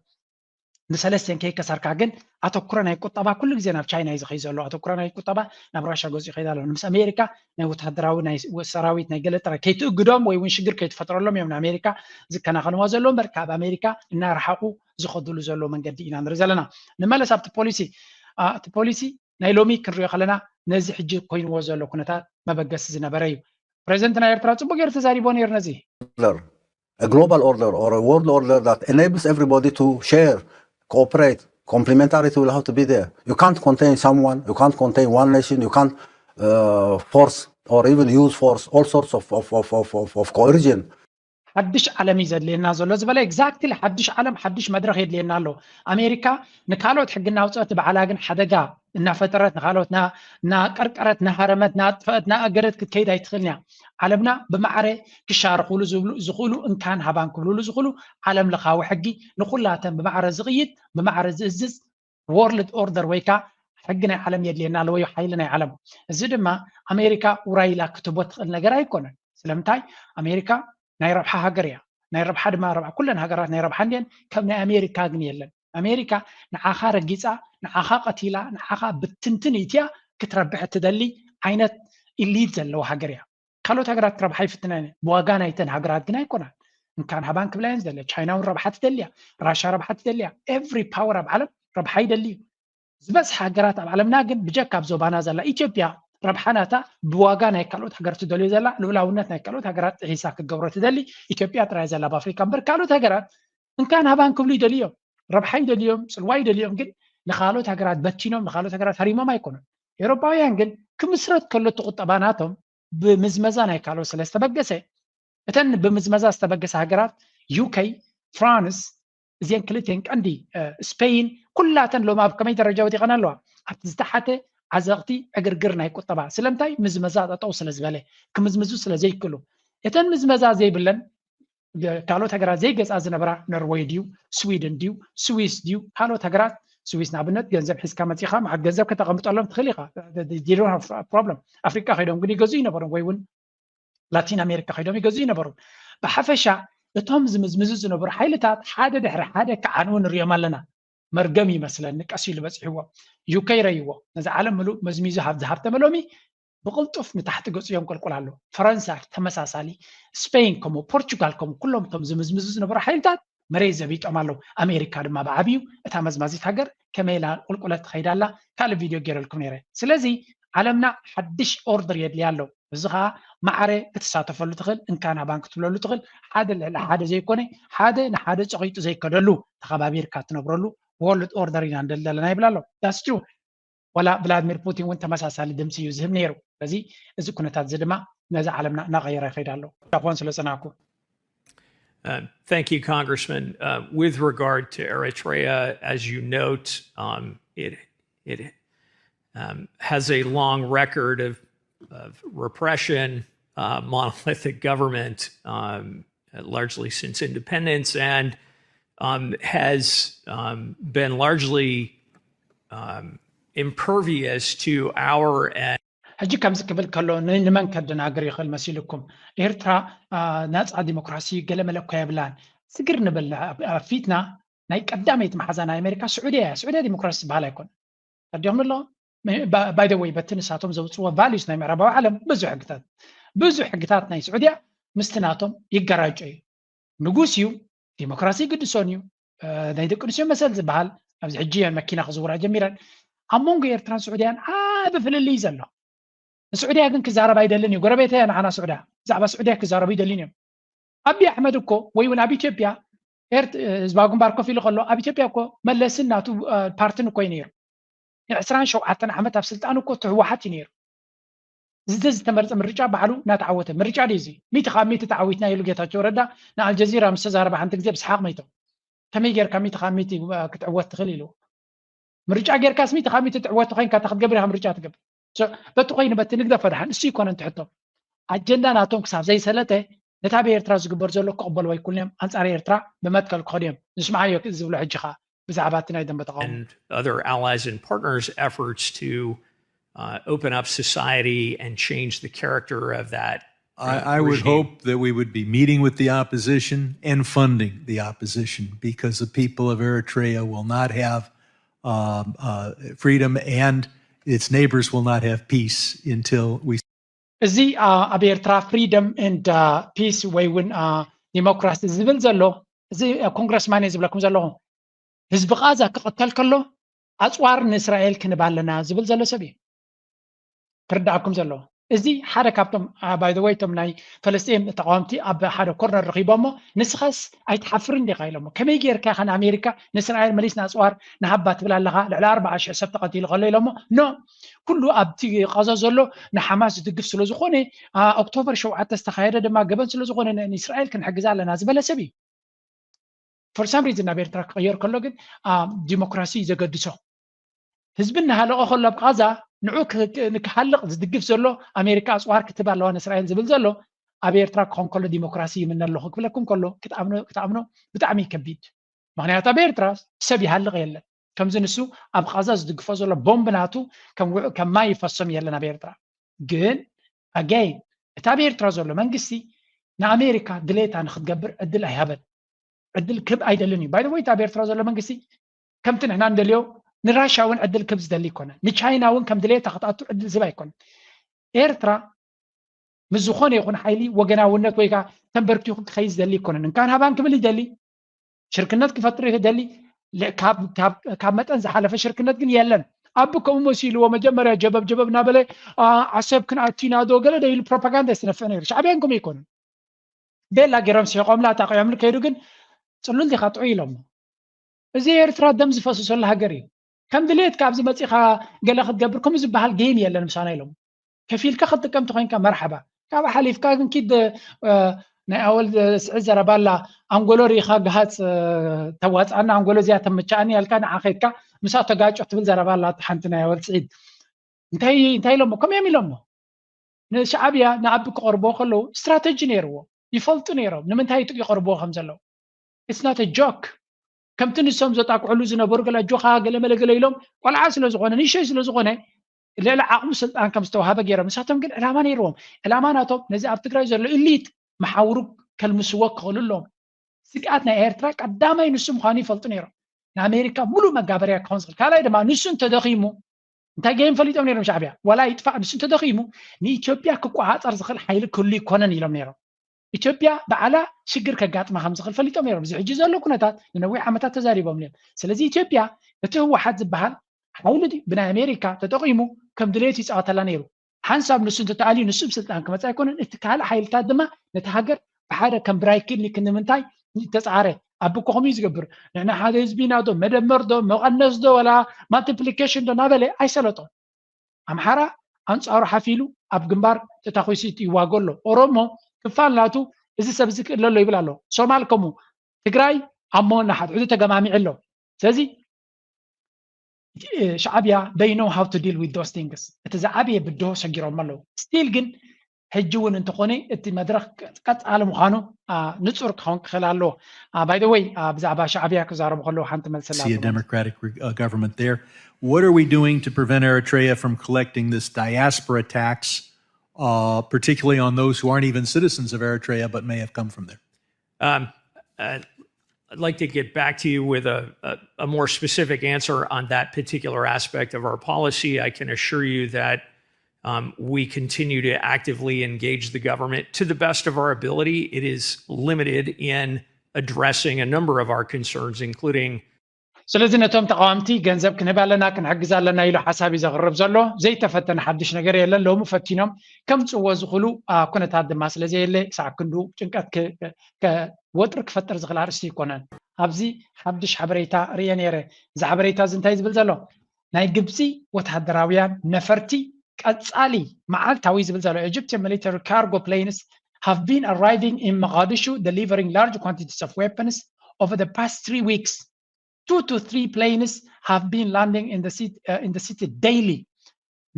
ንሰለስቲአን ከይከሰርካ ግን ኣተኩሮ ናይ ቁጠባ ኩሉ ግዜ ናብ ቻይና እዩ ዝኸይ ዘሎ። ኣተኩሮ ናይ ቁጠባ ናብ ራሻ ገጹ ይኸይድ ኣሎ። ምስ ኣሜሪካ ናይ ወታደራዊ ናይ ሰራዊት ናይ ገለ ጥራይ ከይትእግዶም ወይ እውን ሽግር ከይትፈጥረሎም እዮም ንኣሜሪካ ዝከናኸንዋ ዘሎ እምበር ካብ ኣሜሪካ እናረሓቑ ዝኸድሉ ዘሎ መንገዲ ኢና ንርኢ ዘለና። ንመለስ ኣብቲ ፖሊሲ እቲ ፖሊሲ ናይ ሎሚ ክንሪኦ ከለና ነዚ ሕጂ ኮይንዎ ዘሎ ኩነታት መበገሲ ዝነበረ እዩ። ፕሬዚደንት ናይ ኤርትራ ጽቡቅ ገይሩ ተዛሪቦ ነይሩ ነዚ። A global order or a world order that enables everybody to share, cooperate, complementarity will have to be there. You can't contain someone, you can't contain one nation, you can't uh, force or even use force, all sorts of, of, of, of, of, of coercion. ሓድሽ ዓለም እዩ ዘድልየና ዘሎ ዝበለ exactly ሓድሽ ዓለም ሓድሽ መድረኽ የድልየና ኣሎ። ኣሜሪካ ንካልኦት ሕጊ እናውፀት ባዕላ ግን ሓደጋ እናፈጠረት ንካልኦት እናቀርቀረት እናሃረመት እናጥፈአት እናኣገደት ክትከይድ ኣይትኽእልን እያ። ዓለምና ብማዕረ ክሻርኹሉ ዝኽእሉ እንካን ሃባን ክብልሉ ዝኽእሉ ዓለም ለኻዊ ሕጊ ንኩላተን ብማዕረ ዝቕይድ ብማዕረ ዝእዝዝ ወርልድ ኦርደር ወይ ከዓ ሕጊ ናይ ዓለም የድልየና ኣሎ ወይ ሓይሊ ናይ ዓለም። እዚ ድማ ኣሜሪካ ውራይ ኢላ ክትቦ ትኽእል ነገር ኣይኮነን። ስለምንታይ ኣሜሪካ ናይ ረብሓ ሃገር እያ። ናይ ረብሓ ድማ ረብሓ ኩለን ሃገራት ናይ ረብሓ እንድየን ከም ናይ ኣሜሪካ ግን የለን። ኣሜሪካ ንዓኻ ረጊፃ ንዓኻ ቀቲላ ንዓኻ ብትንትን ኢትያ ክትረብሕ እትደሊ ዓይነት ኢሊት ዘለዋ ሃገር እያ። ካልኦት ሃገራት ክረብሓ ይፍትና እየን። ብዋጋ ናይተን ሃገራት ግን ኣይኮናን። እንካን ሃባን ክብላ እየን ዝደለ። ቻይና እውን ረብሓ ትደሊ እያ። ራሻ ረብሓ ትደሊ እያ። ኤቭሪ ፓወር ኣብ ዓለም ረብሓ ይደሊ እዩ። ዝበዝሐ ሃገራት ኣብ ዓለምና ግን ብጀካ ኣብ ዞባና ዘላ ኢትዮጵያ ረብሓ ናታ ብዋጋ ናይ ካልኦት ሃገር ትደልዮ ዘላ ልኡላውነት ናይ ካልኦት ሃገራት ጥሒሳ ክትገብሮ ትደሊ ኢትዮጵያ ጥራይ ዘላ ኣብ ኣፍሪካ እምበር ካልኦት ሃገራት እንካን ሃባን ክብሉ ይደልዮም ረብሓ ይደልዮም ፅልዋ ይደልዮም ግን ንካልኦት ሃገራት በቲኖም ንካልኦት ሃገራት ሃሪሞም ኣይኮኑን። ኤውሮፓውያን ግን ክምስረት ከሎ እቲ ቁጠባ ናቶም ብምዝመዛ ናይ ካልኦት ስለ ዝተበገሰ እተን ብምዝመዛ ዝተበገሰ ሃገራት ዩኬ፣ ፍራንስ እዚአን ክልተን ቀንዲ ስፔይን ኩላተን ሎም ኣብ ከመይ ደረጃ ወዲቐን ኣለዋ ኣብቲ ዝተሓተ ዓዘቕቲ ዕግርግር ናይ ቁጠባ ስለምንታይ ምዝመዛ ጠጠው ስለ ዝበለ ክምዝምዙ ስለ ዘይክእሉ እተን ምዝመዛ ዘይብለን ካልኦት ሃገራት ዘይገፃ ዝነበራ ኖርወይ ድዩ ስዊድን ድዩ ስዊስ ድዩ ካልኦት ሃገራት ስዊስ ንኣብነት ገንዘብ ሒዝካ መፂኻ መዓት ገንዘብ ከተቐምጠሎም ትኽእል ኢኻ problem ኣፍሪቃ ከይዶም ግን ይገዙ ይነበሩ ወይ እውን ላቲን ኣሜሪካ ከይዶም ይገዙ ይነበሩ ብሓፈሻ እቶም ዝምዝምዙ ዝነበሩ ሓይልታት ሓደ ድሕሪ ሓደ ክዓንው ንሪኦም ኣለና መርገም ይመስለኒ ቀስ ኢሉ በፂሕዎ ዩከ ይረይዎ ነዚ ዓለም ምሉእ መዝሚዙ ዝሃብተመ ሎሚ ብቕልጡፍ ንታሕቲ ገፁ የንቆልቁል ኣሎ። ፈረንሳ ተመሳሳሊ፣ ስፔን ከምኡ፣ ፖርቹጋል ከምኡ፣ ኩሎም እቶም ዝምዝምዙ ዝነበሩ ሓይልታት መሬት ዘቢጦም ኣለዉ። ኣሜሪካ ድማ ብዓብዩ እታ መዝማዚት ሃገር ከመይ ኢላ ቁልቁለት ትኸይድ ኣላ ካልእ ቪድዮ ገይረልኩም ነይረ። ስለዚ ዓለምና ሓድሽ ኦርደር የድልያ ኣሎ። እዚ ከዓ ማዕረ ክትሳተፈሉ ትኽእል፣ እንካና ባንክ ክትብለሉ ትኽእል፣ ሓደ ልዕሊ ሓደ ዘይኮነ ሓደ ንሓደ ፀቒጡ ዘይከደሉ ተኸባቢርካ ትነብረሉ ወርልድ ኦርደር ኢና ንደሊ ዘለና ይብል ኣሎ። ዳትስ ትሩ። ዋላ ቭላድሚር ፑቲን እውን ተመሳሳሊ ድምፂ እዩ ዝህብ ነይሩ። ስለዚ እዚ ኩነታት እዚ ድማ ነዚ ዓለምና እናቐየረ ይኸይድ ኣሎ። ጃፖን ስለ ፀናኩ Uh, thank you, Congressman. Uh, with regard to Eritrea, as you note, um, it it um, has a long record of of repression, uh, monolithic government, um, largely since independence, and um, has um, been largely um, impervious to our and ሕጂ ከምዚ ክብል ከሎ ንመን ከደናግር ይኽእል መሲልኩም? ኤርትራ ናፃ ዲሞክራሲ ገለ መለኮ የብላን። ስግር ንብል ኣብ ፊትና ናይ ቀዳመይቲ መሓዛ ናይ ኣሜሪካ ስዑድያ እያ። ስዑድያ ዲሞክራሲ ዝበሃል ኣይኮነ ኣዲኹም ኣሎ ባይደወይ በቲ ንሳቶም ዘውፅዎ ቫሊዩስ ናይ ምዕራባዊ ዓለም ብዙሕ ሕግታት ብዙሕ ሕግታት ናይ ስዑድያ ምስቲ ናቶም ይገራጮ እዩ። ንጉስ እዩ፣ ዲሞክራሲ ይግድሶን እዩ። ናይ ደቂ ኣንስትዮ መሰል ዝበሃል ኣብዚ ሕጂ እየን መኪና ክዝውራ ጀሚረን። ኣብ መንጎ ኤርትራን ስዑድያን ዓቢ ፍልልይ ዘሎ። ንስዑድያ ግን ክዛረብ ኣይደልን እዩ። ጎረቤተ እያ ንዓና ስዑድያ። ብዛዕባ ስዑድያ ክዛረቡ ይደልን እዮም። ኣቢ ኣሕመድ እኮ ወይ እውን ኣብ ኢትዮጵያ ህዝባዊ ግንባር ኮፍ ኢሉ ከሎ ኣብ ኢትዮጵያ እኮ መለስን ናቱ ፓርትን እኮ እዩ ነይሩ። ንዕስራን ሸውዓተን ዓመት ኣብ ስልጣን እኮ እቲ ህወሓት እዩ ነይሩ። ዝተመርፀ ምርጫ ባዕሉ እናተዓወተ ምርጫ ድዩ እዚ? ሚእቲ ካብ ሚእቲ ተዓዊትና ኢሉ ጌታቸው ረዳ ንኣልጀዚራ ምስ ተዛረበ ሓንቲ ግዜ ብስሓቕ መይቶም። ከመይ ጌርካ ሚእቲ ካብ ሚእቲ ክትዕወት ትኽእል ኢሉ? ምርጫ ጌርካስ ሚእቲ ካብ ሚእቲ ትዕወት ኮይንካ እንታይ ክትገብር ኢኻ ምርጫ ትገብር? በቲ ኮይኑ በቲ ንግደፎ ደሓን እሱ ይኮነን ትሕቶ። ኣጀንዳ ናቶም ክሳብ ዘይሰለጠ ነቲ ኣብ ኤርትራ ዝግበር ዘሎ ክቕበልዎ ኣይክእሉን እዮም። ኣንጻር ኤርትራ ብመትከል ክኸዱ እዮም። ንስምዓዮ ዝብሎ ሕጂ ኸኣ ብዛዕባ እቲ ናይ ደንበ ተቓውሞ። And other allies and partners' efforts to uh, open up society and change the character of that I, I would hope that we would be meeting with the opposition and funding the opposition because the people of Eritrea will not have um, uh, freedom and its neighbors will not have peace until we እዚ ኣብ ኤርትራ freedom and peace ወይ እውን ዲሞክራሲ ዝብል ዘሎ እዚ ኮንግረስማን እየ ዝብለኩም ዘለኹ። ህዝቢ ቃዛ ክቕተል ከሎ ኣፅዋር ንእስራኤል ክንህብ ኣለና ዝብል ዘሎ ሰብ እዩ ክርዳኣኩም ዘለዎ። እዚ ሓደ ካብቶም by the way እቶም ናይ ፈለስጢን ተቃወምቲ ኣብ ሓደ ኮርነር ረኺቦሞ ንስኻስ ኣይትሓፍርን ዲኻ ኢሎሞ። ከመይ ጌርካ ኢኻ ንኣሜሪካ ንእስራኤል መሊስና ኣፅዋር ንሃባ ትብል ኣለኻ? ልዕሊ ኣርባዓ ሽሕ ሰብ ተቐቲሉ ከሎ ኢሎሞ። ኖ፣ ኩሉ ኣብቲ ቃዛ ዘሎ ንሓማስ ዝድግፍ ስለ ዝኾነ ኦክቶበር ሸውዓተ ዝተኻየደ ድማ ገበን ስለ ዝኾነ ንእስራኤል ክንሕግዛ ኣለና ዝበለ ሰብ እዩ። For some reason ናብ ኤርትራ ክቕየር ከሎ ግን ዲሞክራሲ እዩ ዘገድሶ። ህዝቢ እናሃለቐ ከሎ ኣብ ቃዛ ንዑ ንክሃልቕ ዝድግፍ ዘሎ ኣሜሪካ ኣፅዋር ክትህብ ኣለዋ ንእስራኤል ዝብል ዘሎ ኣብ ኤርትራ ክኾን ከሎ ዲሞክራሲ ይምነ ኣለኹ ክብለኩም ከሎ ክትኣምኖ ብጣዕሚ ከቢድ። ምክንያቱ ኣብ ኤርትራ ሰብ ይሃልቕ የለን። ከምዚ ንሱ ኣብ ቃዛ ዝድግፎ ዘሎ ቦምብ ናቱ ከም ማይ ይፈሶም የለን ኣብ ኤርትራ። ግን again እቲ ኣብ ኤርትራ ዘሎ መንግስቲ ንኣሜሪካ ድሌታ ንክትገብር ዕድል ኣይሃበን። ዕድል ክብ ኣይደልን እዩ። By the way እቲ ኣብ ኤርትራ ዘሎ መንግስቲ ከምቲ ንሕና ንደልዮ ንራሻ እውን ዕድል ክብ ዝደሊ ኣይኮነን። ንቻይና እውን ከም ድሌታ ክትኣቱ ዕድል ዝብ ኣይኮነን። ኤርትራ ምስ ዝኾነ ይኹን ሓይሊ ወገናውነት ወይ ከዓ ተንበርኪኹ ክኸይድ ዝደሊ ኣይኮነን። እንካን ሃባን ክብል ይደሊ፣ ሽርክነት ክፈጥር ይደሊ፣ ካብ መጠን ዝሓለፈ ሽርክነት ግን የለን። ኣቢ ከምኡ መሲልዎ መጀመርያ ጀበብ ጀበብ እናበለ ዓሰብ ክንኣቱ ኢና ዶ ገለ ዶ ኢሉ ፕሮፓጋንዳ የስነፍዕ ነይሩ። ሻዕብያ ግን ከምኡ ኣይኮኑን። ቤላ ገይሮም ስሒቖምላ ጣቂዖምሉ ከይዱ ግን ፅሉል ዲኻ ጥዑይ ኢሎሞ። እዚ ኤርትራ ደም ዝፈስሰሉ ሃገር እዩ። ከም ድሌትካ ኣብዚ መፂኻ ገለ ክትገብር ከምኡ ዝበሃል ጌም የለን ምሳና ኢሎም። ከፊልካ ክትጥቀም ተኮይንካ መርሓባ። ካብ ሓሊፍካ ግን ኪድ ናይ ኣወል ስዒድ ዘረባ ኣላ። ኣንጎሎ ርኢኻ ግሃፅ ተዋፅኣና ኣንጎሎ እዚኣ ተመቻኣኒ ያልካ ንዓ ከድካ ምሳ ተጋጮ ትብል ዘረባ ኣላ ሓንቲ ናይ ኣወል ስዒድ። እንታይ እንታይ ኢሎሞ ከምኡ እዮም ኢሎሞ። ንሻዕብያ ንኣቢ ክቐርብዎ ከለዉ ስትራተጂ ነይርዎ ይፈልጡ ነይሮም ንምንታይ ይቐርብዎ ከም ዘለዉ። It's not a joke። ከምቲ ንሶም ዘጣቅዕሉ ዝነበሩ ገለ ኣጆኻ ገለ መለ ገለ ኢሎም ቆልዓ ስለ ዝኾነ ንእሽተይ ስለ ዝኾነ ልዕሊ ዓቕሙ ስልጣን ከም ዝተዋሃበ ገይሮም ንሳቶም ግን ዕላማ ነይርዎም። ዕላማ ናቶም ነዚ ኣብ ትግራይ ዘሎ ኢሊት መሓውሩ ከልምስዎ ክኽእሉ ኣለዎም። ስግኣት ናይ ኤርትራ ቀዳማይ ንሱ ምዃኑ ይፈልጡ ነይሮም። ንኣሜሪካ ሙሉእ መጋበርያ ክኾን ዝኽእል ካልኣይ ድማ ንሱ እንተደኺሙ እንታይ ገይም ፈሊጦም ነይሮም ሻዕብያ ዋላ ይጥፋእ ንሱ እንተደኺሙ ንኢትዮጵያ ክቆፃፀር ዝኽእል ሓይሊ ክህሉ ይኮነን ኢሎም ነይሮም። ኢትዮጵያ ባዕላ ሽግር ከጋጥማ ከም ዝኽእል ፈሊጦም ነይሮም። እዚ ሕጂ ዘሎ ኩነታት ንነዊሕ ዓመታት ተዛሪቦም እዮም። ስለዚ ኢትዮጵያ እቲ ህወሓት ዝበሃል ሓይሊ ድዩ ብናይ ኣሜሪካ ተጠቒሙ ከም ድሌቱ ይፃወተላ ነይሩ። ሓንሳብ ንሱ እንተተኣልዩ ንሱ ብስልጣን ክመፅእ ኣይኮነን። እቲ ካልእ ሓይልታት ድማ ነቲ ሃገር ብሓደ ከም ብራይክኒ ክንምንታይ ተፃረ ኣቢ እኮ ከምኡ እዩ ዝገብር። ንሕና ሓደ ህዝቢ ኢና ዶ መደመር ዶ መቐነስ ዶ ወላ ማልቲፕሊኬሽን ዶ እናበለ ኣይሰለጦ። ኣምሓራ ኣንፃሩ ሓፊሉ ኣብ ግንባር ተታኺሱ ይዋጎ ኣሎ። ኦሮሞ ክፋል ናቱ እዚ ሰብ እዚ ክእለ ኣሎ ይብል ኣሎ። ሶማል ከምኡ ትግራይ ኣሞ እናሓትሕዙ ተገማሚዑ ኣሎ። ስለዚ ሻዕብያ they know how to deal with those things። እቲ ዝዓበየ ብድሆ ሰጊሮም ኣለዉ። ስቲል ግን ሕጂ እውን እንተኾነ እቲ መድረኽ ቀፃሊ ምዃኑ ንፁር ክኸውን ክኽእል ኣለዎ። By the way ብዛዕባ ሻዕብያ ክዛረቡ ከለዉ ሓንቲ መልሲ see a democratic uh, government there. What are we doing to prevent Eritrea from collecting this diaspora tax, uh, particularly on those who aren't even citizens of Eritrea but may have come from there? Um, uh, I'd like to get back to you with a, a, a more specific answer on that particular aspect of our policy. I can assure you that um, we continue to actively engage the government to the best of our ability. It is limited in addressing a number of our concerns, including ስለዚ ነቶም ተቃወምቲ ገንዘብ ክንህብ ኣለና ክንሕግዝ ኣለና ኢሉ ሓሳብ እዩ ዘቕርብ ዘሎ። ዘይተፈተነ ሓድሽ ነገር የለን። ሎሚ ፈቲኖም ከምፅዎ ዝኽእሉ ኩነታት ድማ ስለዘየለ ሳዕ ክንዱ ጭንቀት ወጥሪ ክፈጥር ዝኽእል ኣርእስቲ ይኮነን። ኣብዚ ሓድሽ ሓበሬታ ርእየ ነይረ። እዚ ሓበሬታ እዚ እንታይ ዝብል ዘሎ ናይ ግብፂ ወታደራውያን ነፈርቲ ቀጻሊ መዓልታዊ ዝብል ዘሎ Egyptian military cargo planes have been arriving in Mogadishu delivering large quantities of weapons over the past three weeks. Two to three planes have been landing in the city, uh, in the city daily.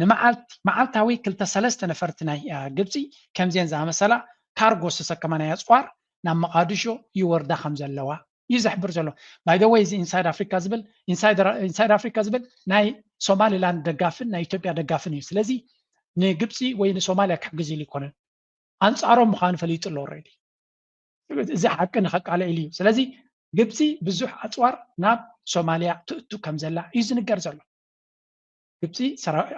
ንመዓልቲ መዓልታዊ ክልተ ሰለስተ ነፈርቲ ናይ ግብፂ ከምዚአን ዝኣመሰላ ካርጎ ዝተሰከማ ናይ ኣፅዋር ናብ መቃድሾ ይወርዳ ከም ዘለዋ እዩ ዝሕብር ዘሎ። By the way, እዚ ኢንሳይድ ኣፍሪካ ዝብል ኢንሳይድ ኣፍሪካ ዝብል ናይ ሶማሊላንድ ደጋፍን ናይ ኢትዮጵያ ደጋፍን እዩ። ስለዚ ንግብፂ ወይ ንሶማሊያ ክሕግዝ ኢሉ ይኮነን፣ ኣንፃሮም ምዃኑ ፈሊጡ ኣሎ። ኦልሬዲ እዚ ሓቂ ንኸቃለ ኢሉ እዩ። ስለዚ ግብፂ ብዙሕ ኣፅዋር ናብ ሶማሊያ ትእቱ ከም ዘላ እዩ ዝንገር ዘሎ። ግብፂ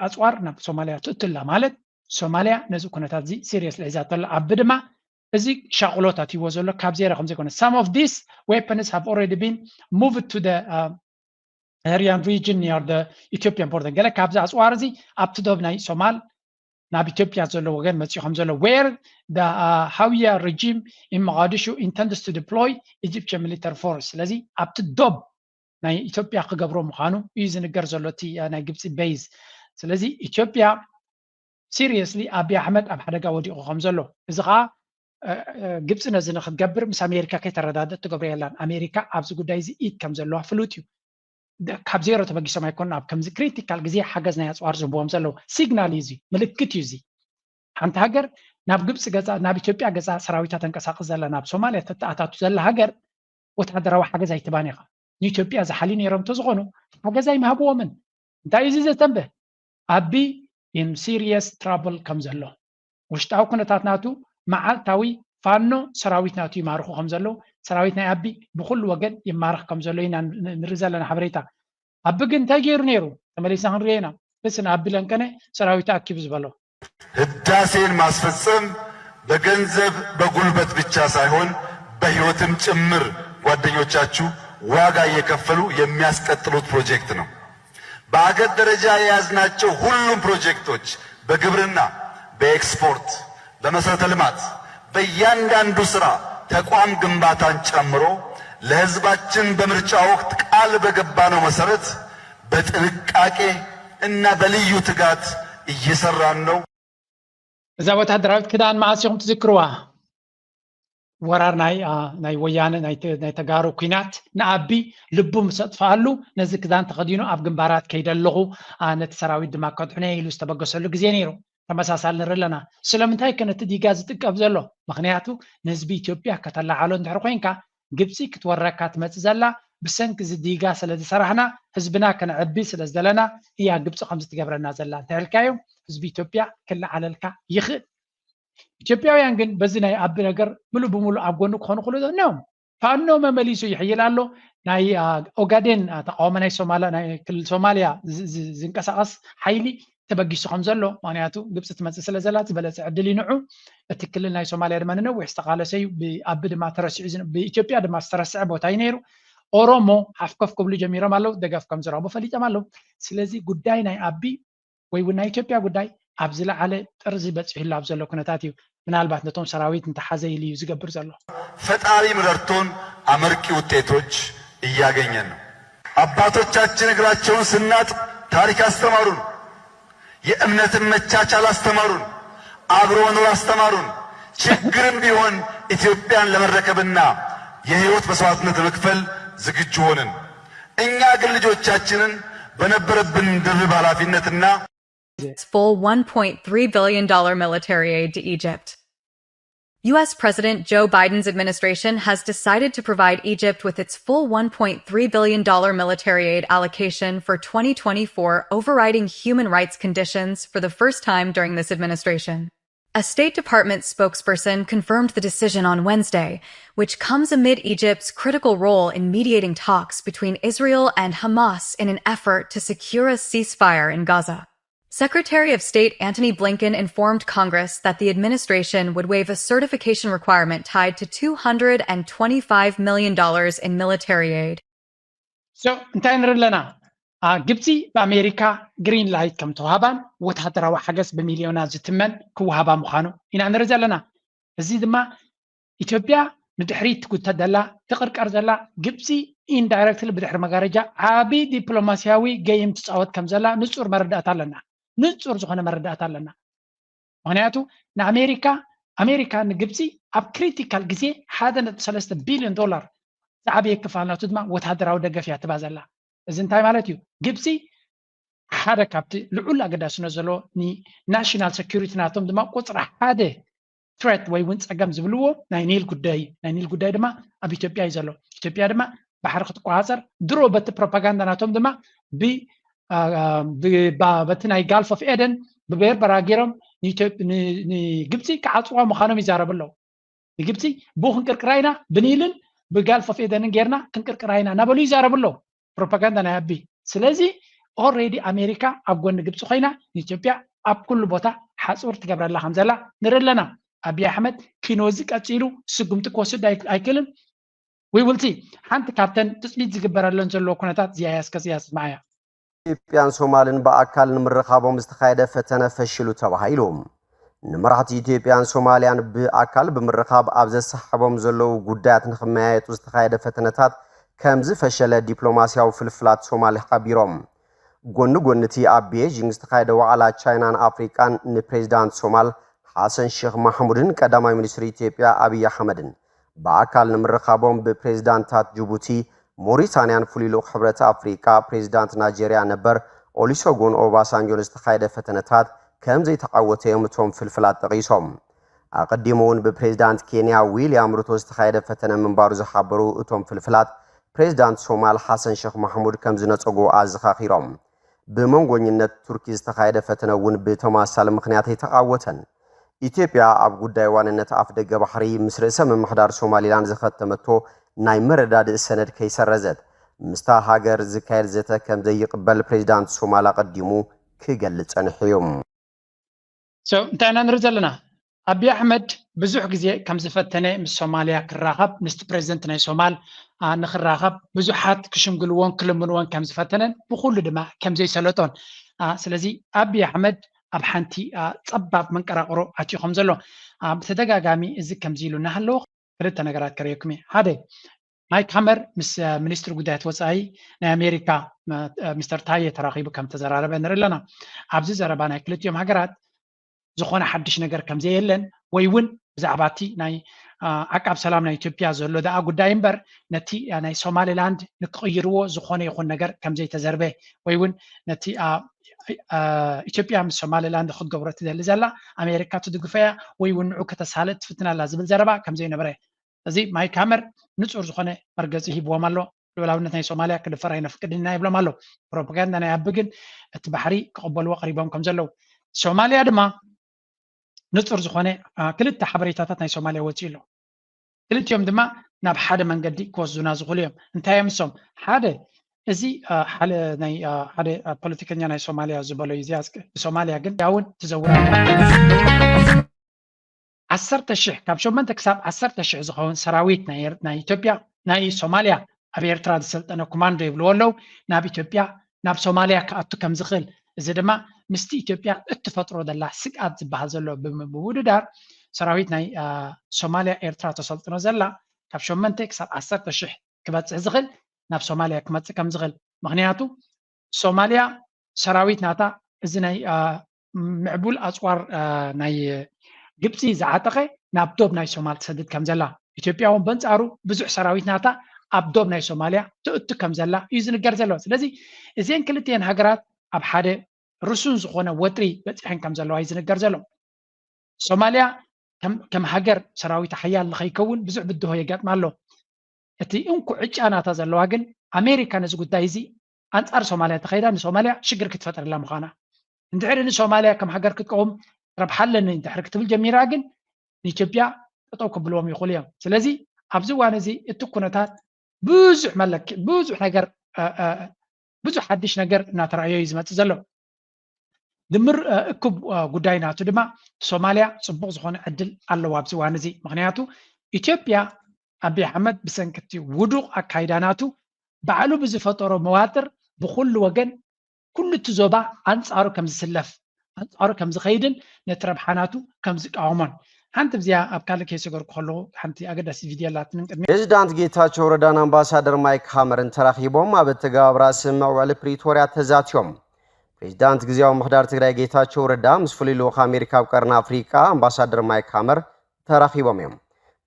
ኣፅዋር ናብ ሶማሊያ ትእቱ ኣላ ማለት ሶማሊያ ነዚ ኩነታት እዚ ሲሪየስሊ ሒዛቶ ኣላ። ኣቢ ድማ እዚ ሻቕሎት ኣትይዎ ዘሎ ካብ ዜሮ ከም ዘይኮነ። Some of these weapons have already been moved to the Herian region near the Ethiopian border. ገለ ካብዚ ኣፅዋር እዚ ኣብቲ ዶብ ናይ ሶማል ናብ ኢትዮጵያ ዘሎ ወገን መፂኡ ከም ዘሎ where the Hawiyah regime in Mogadishu intends to deploy Egyptian military force። ስለዚ ኣብቲ ዶብ ናይ ኢትዮጵያ ክገብሮ ምዃኑ እዩ ዝንገር ዘሎ እቲ ናይ ግብፂ ቤዝ። ስለዚ ኢትዮጵያ ሲሪየስሊ ኣቢ ኣሕመድ ኣብ ሓደጋ ወዲቑ ከም ዘሎ፣ እዚ ከዓ ግብፂ ነዚ ንክትገብር ምስ ኣሜሪካ ከይተረዳደእ ትገብሮ የላን። ኣሜሪካ ኣብዚ ጉዳይ እዚ ኢድ ከም ዘለዋ ፍሉጥ እዩ። ካብ ዜሮ ተበጊሶም ኣይኮኑን ኣብ ከምዚ ክሪቲካል ግዜ ሓገዝ ናይ ኣፅዋር ዝህብዎም ዘለዉ። ሲግናል እዩ እዚ፣ ምልክት እዩ እዚ። ሓንቲ ሃገር ናብ ግብፂ ገፃ ናብ ኢትዮጵያ ገፃ ሰራዊታ ተንቀሳቅስ ዘላ ናብ ሶማልያ ተተኣታቱ ዘላ ሃገር ወታደራዊ ሓገዝ ኣይትባን ኢኻ። ንኢትዮጵያ ዝሓልዩ ነይሮም እንተዝኾኑ ሓገዝ ኣይምሃብዎምን። እንታይ እዩ እዚ ዘተንብህ? ኣቢ in serious trouble ከም ዘሎ ውሽጣዊ ኩነታት ናቱ መዓልታዊ ፋኖ ሰራዊት ናቱ ይማርኹ ከም ዘለዉ ሰራዊት ናይ ኣቢ ብኩሉ ወገን ይማረኽ ከም ዘሎ ኢና ንርኢ ዘለና ሓበሬታ። ኣቢ ግን እንታይ ገይሩ ነይሩ? ተመሊስና ክንሪኦ ኢና። እስ ንኣቢ ለንቀነ ሰራዊት ኣኪቡ ዝበሎ ህዳሴን ማስፈጸም በገንዘብ በጉልበት ብቻ ሳይሆን በህይወትም ጭምር ጓደኞቻችሁ ዋጋ እየከፈሉ የሚያስቀጥሉት ፕሮጀክት ነው። በአገር ደረጃ የያዝናቸው ሁሉም ፕሮጀክቶች በግብርና፣ በኤክስፖርት፣ በመሰረተ ልማት፣ በእያንዳንዱ ስራ ተቋም ግንባታን ጨምሮ ለህዝባችን በምርጫ ወቅት ቃል በገባነው መሰረት በጥንቃቄ እና በልዩ ትጋት እየሰራን ነው። እዛ ወታደራዊት ክዳን መዓስ ኢኹም ትዝክርዋ? ወራር ናይ ናይ ወያነ ናይ ተጋሩ ኩናት ንኣቢ ልቡ ምስ ኣጥፍኣሉ ነዚ ክዳን ተኸዲኑ ኣብ ግንባራት ከይደ ኣለኹ ነቲ ሰራዊት ድማ ከድሕኖ ኢሉ ዝተበገሰሉ ግዜ ነይሩ። ተመሳሳሊ ንርኢ ኣለና። ስለምንታይ ከ ነቲ ዲጋ ዝጥቀብ ዘሎ? ምኽንያቱ ንህዝቢ ኢትዮጵያ ከተላዓሎ እንድሕር ኮይንካ ግብፂ ክትወረካ ትመፅእ ዘላ ብሰንኪ እዚ ዲጋ ስለ ዝሰራሕና ህዝብና ከነዕቢ ስለ ዝደለና እያ ግብፂ ከምዚ ትገብረና ዘላ እንተልካዮም ህዝቢ ኢትዮጵያ ክለዓለልካ ይኽእል። ኢትዮጵያውያን ግን በዚ ናይ ኣቢ ነገር ምሉእ ብምሉእ ኣብ ጎኑ ክኾኑ ክሉ ኖም ፋኖ መመሊሱ ይሕይል ኣሎ። ናይ ኦጋዴን ተቃውሞ ናይ ሶማላ ናይ ክልል ሶማሊያ ዝንቀሳቀስ ሓይሊ ተበጊሱ ከም ዘሎ ምክንያቱ ግብፂ ትመፅእ ስለ ዘላ ዝበለፀ ዕድል ይንዑ። እቲ ክልል ናይ ሶማሊያ ድማ ንነዊሕ ዝተቃለሰ እዩ። ብኣቢ ድማ ተረሲዑ ብኢትዮጵያ ድማ ዝተረስዐ ቦታ እዩ ነይሩ። ኦሮሞ ሓፍከፍ ክብሉ ጀሚሮም ኣለዉ። ደገፍ ከም ዝረኽቡ ፈሊጦም ኣለዉ። ስለዚ ጉዳይ ናይ ኣቢ ወይ እውን ናይ ኢትዮጵያ ጉዳይ ኣብ ዝለዓለ ጥርዚ በፂሑሉ ኣብ ዘሎ ኩነታት እዩ። ምናልባት ነቶም ሰራዊት እንተሓዘ ኢሉ እዩ ዝገብር ዘሎ። ፈጣሪ ምረድቶን አመርቂ ውጤቶች እያገኘን ነው። አባቶቻችን እግራቸውን ስናጥብ ታሪክ አስተማሩን፣ የእምነትን መቻቻል አስተማሩን፣ አብሮ መኖር አስተማሩን። ችግርም ቢሆን ኢትዮጵያን ለመረከብና የህይወት መስዋዕትነት ለመክፈል ዝግጁ ሆንን። እኛ ግን ልጆቻችንን በነበረብን ድርብ ኃላፊነትና full one point three billion dollar military aid to Egypt. U S President Joe Biden's administration has decided to provide Egypt with its full one point three billion dollar military aid allocation for twenty twenty-four, overriding human rights conditions for the first time during this administration. A State Department spokesperson confirmed the decision on Wednesday, which comes amid Egypt's critical role in mediating talks between Israel and Hamas in an effort to secure a ceasefire in Gaza. Secretary of State Antony Blinken informed Congress that the administration would waive a certification requirement tied to two hundred and twenty-five million dollars in military aid. So እንታይ ንርኢ ኣለና? ግብፂ ብኣሜሪካ ግሪን ላይት ከም ተዋህባን ወታደራዊ ሓገዝ ብሚልዮናት ዝትመን ክወሃባ ምዃኑ ኢና ንርኢ ዘለና። እዚ ድማ ኢትዮጵያ ንድሕሪት ትጉተት ዘላ ትቕርቀር ዘላ ግብፂ ኢንዳይረክትሊ ብድሕሪ መጋረጃ ዓቢ ዲፕሎማሲያዊ ገይም ትፃወት ከም ዘላ ንፁር መረዳእታ ኣለና። ንጹር ዝኾነ መረዳእታ ኣለና። ምክንያቱ ንኣሜሪካ ኣሜሪካ ንግብፂ ኣብ ክሪቲካል ግዜ ሓደ ነጥቢ ሰለስተ ቢልዮን ዶላር ዝዓበየ ክፋል ናቱ ድማ ወታደራዊ ደገፍ እያ ትባ ዘላ። እዚ እንታይ ማለት እዩ? ግብፂ ሓደ ካብቲ ልዑል ኣገዳስነት ዘለዎ ንናሽናል ሰኪሪቲ ናቶም ድማ ቁፅሪ ሓደ ትረት ወይ እውን ፀገም ዝብልዎ ናይ ኒል ጉዳይ እዩ። ናይ ኒል ጉዳይ ድማ ኣብ ኢትዮጵያ እዩ ዘሎ። ኢትዮጵያ ድማ ባሕሪ ክትቆፃፀር ድሮ በቲ ፕሮፓጋንዳ ናቶም ድማ ብ በቲ ናይ ጋልፍ ኦፍ ኤደን ብበርበራ ገይሮም ንግብፂ ክዓፅዋ ምዃኖም ይዛረቡ ኣለዉ። ንግብፂ ብኡ ክንቅርቅራ ኢና፣ ብኒልን ብጋልፍ ኦፍ ኤደንን ጌርና ክንቅርቅራ ኢና እናበሉ ይዛረቡ ኣለዉ። ፕሮፓጋንዳ ናይ ኣቢ። ስለዚ ኦልሬዲ ኣሜሪካ ኣብ ጎኒ ግብፂ ኮይና ንኢትዮጵያ ኣብ ኩሉ ቦታ ሓፁር ትገብረላ ከም ዘላ ንርኢ ኣለና። ኣቢ ኣሕመድ ኪኖዚ ቀፂሉ ስጉምቲ ክወስድ ኣይክእልን። ዊውልቲ ሓንቲ ካብተን ትፅቢት ዝግበረለን ዘለዎ ኩነታት እዚኣ እያ። እስከ እዚኣ ስምዓያ። ኢትዮጵያን ሶማልን ብኣካል ንምርኻቦም ዝተኻየደ ፈተነ ፈሽሉ ተባሂሉ። ንመራሕቲ ኢትዮጵያን ሶማልያን ብኣካል ብምርኻብ ኣብ ዘሰሓቦም ዘለዉ ጉዳያት ንክመያየጡ ዝተኻየደ ፈተነታት ከም ዝፈሸለ ዲፕሎማስያዊ ፍልፍላት ሶማል ሓቢሮም። ጎኒ ጎኒ እቲ ኣብ ቤጂንግ ዝተኻየደ ዋዕላ ቻይናን ኣፍሪቃን ንፕሬዚዳንት ሶማል ሓሰን ሼክ ማሕሙድን ቀዳማይ ሚኒስትር ኢትዮጵያ ኣብይ ኣሕመድን ብኣካል ንምርኻቦም ብፕሬዚዳንታት ጅቡቲ፣ ሞሪታንያን ፍሉይ ልኡኽ ሕብረት ኣፍሪቃ ፕሬዚዳንት ናይጀርያ ነበር ኦሊሶጎን ኦባሳንጆን ዝተኻየደ ፈተነታት ከም ዘይተዓወተ እዮም እቶም ፍልፍላት ጠቒሶም። ኣቐዲሙ እውን ብፕሬዚዳንት ኬንያ ዊልያም ሩቶ ዝተኻየደ ፈተነ ምንባሩ ዝሓበሩ እቶም ፍልፍላት፣ ፕሬዚዳንት ሶማል ሓሰን ሸኽ ማሕሙድ ከም ዝነጸጎ ኣዘኻኺሮም። ብመንጎኝነት ቱርኪ ዝተኻየደ ፈተነ እውን ብተመሳሳሊ ምኽንያት ኣይተዓወተን። ኢትዮጵያ ኣብ ጉዳይ ዋንነት ኣፍደገ ባሕሪ ምስ ርእሰ ምምሕዳር ሶማሊላንድ ዝኸተመቶ ናይ መረዳድኢ ሰነድ ከይሰረዘት ምስታ ሃገር ዝካየድ ዘተ ከም ዘይቕበል ፕሬዚዳንት ሶማል ኣቐዲሙ ክገልጽ ጸኒሑ እዩ። So እንታይ ኢና ንርኢ ዘለና? ኣቢ ኣሕመድ ብዙሕ ግዜ ከም ዝፈተነ ምስ ሶማልያ ክራኸብ ምስቲ ፕሬዚደንት ናይ ሶማል ንክራኸብ ብዙሓት ክሽምግልዎን ክልምንዎን ከም ዝፈተነን ብኩሉ ድማ ከም ዘይሰለጦን። ስለዚ ኣቢ ኣሕመድ ኣብ ሓንቲ ፀባብ መንቀራቕሮ ኣትዩ ከም ዘሎ ብተደጋጋሚ እዚ ከምዚ ኢሉ እናሃለዎ ክልተ ነገራት ከርእየኩም እየ። ሓደ ማይክ ሃመር ምስ ሚኒስትሪ ጉዳያት ወፃኢ ናይ ኣሜሪካ ሚስተር ታየ ተራኺቡ ከም ተዘራረበ ንርኢ ኣለና። ኣብዚ ዘረባ ናይ ክልቲኦም ሃገራት ዝኾነ ሓድሽ ነገር ከም ዘየለን ወይ እውን ብዛዕባ እቲ ናይ ዓቃብ ሰላም ናይ ኢትዮጵያ ዘሎ ደኣ ጉዳይ እምበር ነቲ ናይ ሶማሊላንድ ንክቕይርዎ ዝኾነ ይኹን ነገር ከም ዘይተዘርበ ወይ እውን ነቲ ኢትዮጵያ ምስ ሶማሊላንድ ክትገብሮ ትደሊ ዘላ ኣሜሪካ ትድግፎ እያ ወይ እውን ንዑ ከተሳልጥ ትፍትን ኣላ ዝብል ዘረባ ከም ዘይነበረ እዚ ማይክ ሃመር ንፁር ዝኾነ መርገፂ ሂብዎም ኣሎ። ልዑላውነት ናይ ሶማልያ ክድፈር ኣይነፍቅድን ኢና ይብሎም ኣሎ። ፕሮፓጋንዳ ናይ ኣቢ ግን እቲ ባሕሪ ክቕበልዎ ቀሪቦም ከም ዘለዉ ሶማልያ ድማ ንፁር ዝኾነ ክልተ ሓበሬታታት ናይ ሶማልያ ወፂኡ ኣሎ። ክልቲኦም ድማ ናብ ሓደ መንገዲ ክወስዱና ዝኽእሉ እዮም። እንታይ እዮም እሶም? ሓደ እዚ ሓደ ፖለቲከኛ ናይ ሶማልያ ዝበሎ እዩ። እዚኣ ብሶማልያ ግን ያውን ትዘውራ ዓሰርተ ሽሕ ካብ ሸሞንተ ክሳብ ዓሰርተ ሽሕ ዝኸውን ሰራዊት ናይ ኢትዮጵያ ናይ ሶማልያ ኣብ ኤርትራ ዝሰልጠነ ኮማንዶ ይብልዎ ኣለዉ ናብ ኢትዮጵያ ናብ ሶማልያ ክኣቱ ከም ዝኽእል እዚ ድማ ምስቲ ኢትዮጵያ እትፈጥሮ ዘላ ስግኣት ዝበሃል ዘሎ ብምውድዳር ሰራዊት ናይ ሶማልያ ኤርትራ ተሰልጥኖ ዘላ ካብ ሸሞንተ ክሳብ ዓሰርተ ሽሕ ክበፅሕ ዝኽእል ናብ ሶማልያ ክመፅእ ከም ዝኽእል ምክንያቱ ሶማልያ ሰራዊት ናታ እዚ ናይ ምዕቡል ኣፅዋር ናይ ግብፂ ዝዓጠቐ ናብ ዶብ ናይ ሶማል ትሰድድ ከም ዘላ ኢትዮጵያ እውን በንፃሩ ብዙሕ ሰራዊት ናታ ኣብ ዶብ ናይ ሶማልያ ትእቱ ከም ዘላ እዩ ዝንገር ዘሎ። ስለዚ እዚን ክልቲኤን ሃገራት ኣብ ሓደ ርሱን ዝኾነ ወጥሪ በፂሐን ከም ዘለዋ እዩ ዝንገር ዘሎ። ሶማልያ ከም ሃገር ሰራዊት ሓያል ንኸይከውን ብዙሕ ብድሆ የጋጥማ ኣሎ። እቲ እንኩ ዕጫ ናታ ዘለዋ ግን ኣሜሪካ ነዚ ጉዳይ እዚ ኣንፃር ሶማልያ ተኸይዳ ንሶማልያ ሽግር ክትፈጥረላ ምዃና እንድሕሪ ንሶማልያ ከም ሃገር ክትቀውም ረብሓ ኣለኒ እንድሕሪ ክትብል ጀሚራ ግን ንኢትዮጵያ ጠጠው ክብልዎም ይኽእሉ እዮም። ስለዚ ኣብዚ እዋን እዚ እቲ ኩነታት ብዙሕ መለክ ብዙሕ ነገር ብዙሕ ሓድሽ ነገር እናተረኣዮ እዩ ዝመፅእ ዘሎ። ድምር እኩብ ጉዳይ ናቱ ድማ ሶማልያ ፅቡቕ ዝኾነ ዕድል ኣለዋ ኣብዚ እዋን እዚ። ምክንያቱ ኢትዮጵያ ኣቢ ኣሕመድ ብሰንኪ እቲ ውዱቕ ኣካይዳ ናቱ ባዕሉ ብዝፈጠሮ መዋጥር ብኩሉ ወገን ኩሉ እቲ ዞባ ኣንፃሩ ከም ዝስለፍ ኣንፃሩ ከም ዝኸይድን ነቲ ረብሓ ናቱ ከም ዝቃወሞን ሓንቲ ብዚኣ ኣብ ካልእ ከይሰገርኩ ከለኹ ሓንቲ ኣገዳሲ ቪድዮ ኣላትንን ቅድሚ ፕሬዚዳንት ጌታቸው ረዳን ኣምባሳደር ማይክ ሃመርን ተራኺቦም ኣብ ኣተገባብራ ስምምዕ ውዕሊ ፕሪቶርያ ተዛትዮም። ፕሬዚዳንት ግዜያዊ ምምሕዳር ትግራይ ጌታቸው ረዳ ምስ ፍሉይ ልኡኽ ኣሜሪካ ኣብ ቀርኒ ኣፍሪቃ ኣምባሳደር ማይክ ሃመር ተራኺቦም እዮም።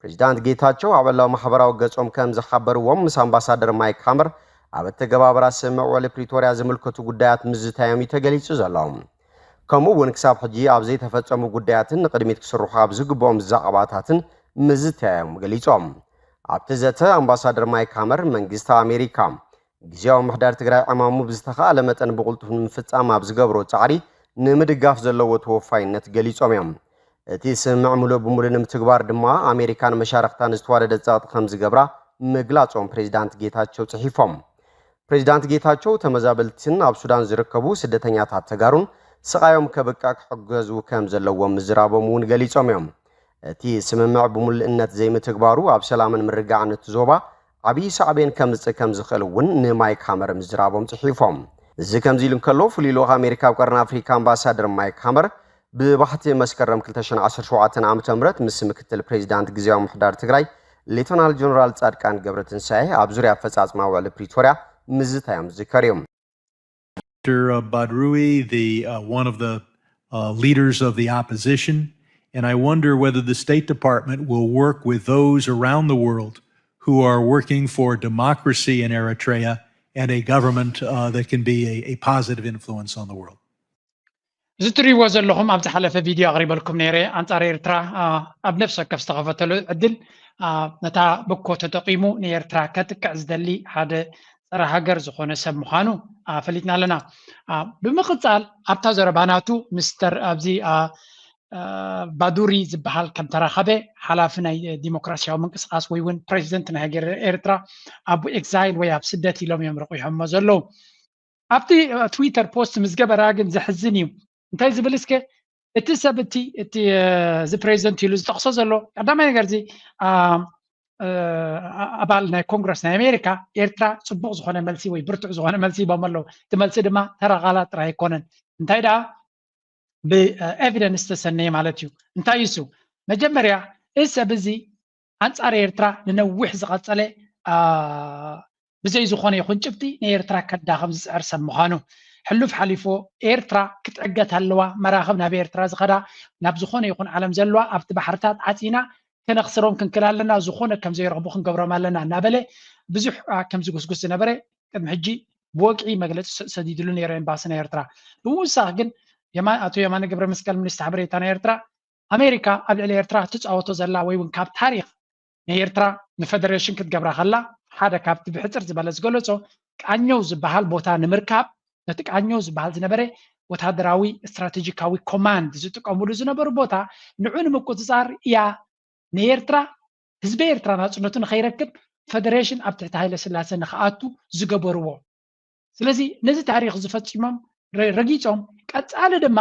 ፕሬዚዳንት ጌታቸው ኣብ ዕላዊ ማሕበራዊ ገጾም ከም ዝሓበርዎም፣ ምስ ኣምባሳደር ማይክ ሃመር ኣብ ኣተገባብራ ስምምዕ ውዕሊ ፕሪቶርያ ዝምልከቱ ጉዳያት ምዝታዮም እዩ ተገሊጹ ዘሎ። ከምኡ እውን ክሳብ ሕጂ ኣብ ዘይተፈጸሙ ጉዳያትን ንቕድሚት ክስርሑ ኣብ ዝግብኦም ዛዕባታትን ምዝታዮም ገሊጾም። ኣብቲ ዘተ ኣምባሳደር ማይክ ሃመር መንግስቲ ኣሜሪካ ግዜያዊ ምምሕዳር ትግራይ ዕማሙ ብዝተኻእለ መጠን ብቕልጡፍ ንምፍጻም ኣብ ዝገብሮ ጻዕሪ ንምድጋፍ ዘለዎ ተወፋይነት ገሊጾም እዮም። እቲ ስምምዕ ምሉእ ብምሉእ ንምትግባር ድማ ኣሜሪካን መሻርኽታን ዝተዋደደ ጸቕጢ ከም ዝገብራ ምግላጾም ፕሬዚዳንት ጌታቸው ጽሒፎም። ፕሬዚዳንት ጌታቸው ተመዛበልትን ኣብ ሱዳን ዝርከቡ ስደተኛታት ተጋሩን ስቓዮም ከብቅዕ ክሕገዙ ከም ዘለዎም ምዝራቦም እውን ገሊጾም እዮም። እቲ ስምምዕ ብምሉእነት ዘይምትግባሩ ኣብ ሰላምን ምርግጋዕን እቲ ዞባ ዓብዪ ሳዕቤን ከምጽእ ከም ዝኽእል እውን ንማይክ ሃመር ምዝራቦም ጽሒፎም። እዚ ከምዚ ኢሉ እንከሎ፣ ፍሉይ ልኡኽ ኣሜሪካ ኣብ ቀርኒ ኣፍሪካ ኣምባሳደር ማይክ ሃመር ብባሕቲ መስከረም ክልተ ሽሕን ዓሰርተ ሸውዓተን ዓመተ ምህረት ምስ ምክትል ፕሬዚዳንት ግዜያዊ ምምሕዳር ትግራይ ሌተናል ጀነራል ጻድቃን ገብረትንሳኤ ኣብ ዙርያ ኣፈጻጽማ ውዕሊ ፕሪቶርያ ምዝታዮም ዝዝከር እዩ። Mister uh, Badrui, the uh, one of the uh, leaders of the opposition, and I wonder whether the State Department will work with those around the world who are working for democracy in Eritrea and a government uh, that can be a, a positive influence on the world. እዚ ትሪእዎ ዘለኹም ኣብ ዝሓለፈ ቪድዮ ኣቕሪበልኩም ነይረ። ኣንጻር ኤርትራ ኣብ ነፍሲ ወከፍ ዝተኸፈተሉ ዕድል ነታ ብኮ ተጠቒሙ ንኤርትራ ከጥቅዕ ዝደሊ ሓደ ጸረ ሃገር ዝኾነ ሰብ ምዃኑ ፈሊጥና ኣለና። ብምቕጻል ኣብታ ዘረባ ናቱ ሚስተር ኣብዚ ባዱሪ ዝበሃል ከም ተራኸበ ሓላፊ ናይ ዲሞክራሲያዊ ምንቅስቃስ ወይ እውን ፕሬዚደንት ናይ ሃገር ኤርትራ ኣብ ኤግዛይል ወይ ኣብ ስደት ኢሎም እዮም ረቑሖሞ ዘለዉ። ኣብቲ ትዊተር ፖስት ምስ ገበራ ግን ዘሕዝን እዩ። እንታይ ዝብል እስከ እቲ ሰብ እቲ እቲ እዚ ፕሬዚደንት ኢሉ ዝጠቕሶ ዘሎ ቀዳማይ ነገር እዚ ኣባል ናይ ኮንግረስ ናይ ኣሜሪካ ኤርትራ ፅቡቅ ዝኮነ መልሲ ወይ ብርቱዕ ዝኮነ መልሲ ሂቦም ኣለዉ። እቲ መልሲ ድማ ተራ ቃላት ጥራይ ኣይኮነን። እንታይ ደኣ ብኤቪደንስ ዝተሰነየ ማለት እዩ። እንታይ እዩ እሱ? መጀመርያ እዚ ሰብ እዚ ኣንጻር ኤርትራ ንነዊሕ ዝቐጸለ ብዘይ ዝኾነ ይኹን ጭብጢ ንኤርትራ ከዳኸም ዝጽዕር ሰብ ምዃኑ ሕሉፍ ሓሊፎ ኤርትራ ክትዕገት ኣለዋ፣ መራኽብ ናብ ኤርትራ ዝኸዳ ናብ ዝኾነ ይኹን ዓለም ዘለዋ ኣብቲ ባሕርታት ዓጺና ከነኽስሮም ክንክል ኣለና፣ ዝኾነ ከም ዘይረኽቡ ክንገብሮም ኣለና እናበለ ብዙሕ ከም ዝጉስጉስ ዝነበረ ቅድሚ ሕጂ ብወግዒ መግለጺ ሰዲድሉ ነይሩ ኤምባሲ ናይ ኤርትራ። ብምውሳኽ ግን ኣቶ የማነ ገብረ መስቀል ሚኒስትር ሓበሬታ ናይ ኤርትራ ኣሜሪካ ኣብ ልዕሊ ኤርትራ ትፃወቶ ዘላ ወይ እውን ካብ ታሪክ ንኤርትራ ንፈደሬሽን ክትገብራ ከላ ሓደ ካብቲ ብሕፅር ዝበለ ዝገለፆ ቃኘው ዝበሃል ቦታ ንምርካብ ነቲ ቃኘው ዝበሃል ዝነበረ ወታደራዊ ስትራቴጂካዊ ኮማንድ ዝጥቀምሉ ዝነበሩ ቦታ ንዑ ንምቁፅፃር እያ ንኤርትራ ህዝቢ ኤርትራ ናፅነቱ ንኸይረክብ ፈደሬሽን ኣብ ትሕቲ ሃይለ ስላሴ ንክኣቱ ዝገበርዎ ስለዚ ነዚ ታሪክ ዝፈፂሞም ረጊፆም ቀፃሊ ድማ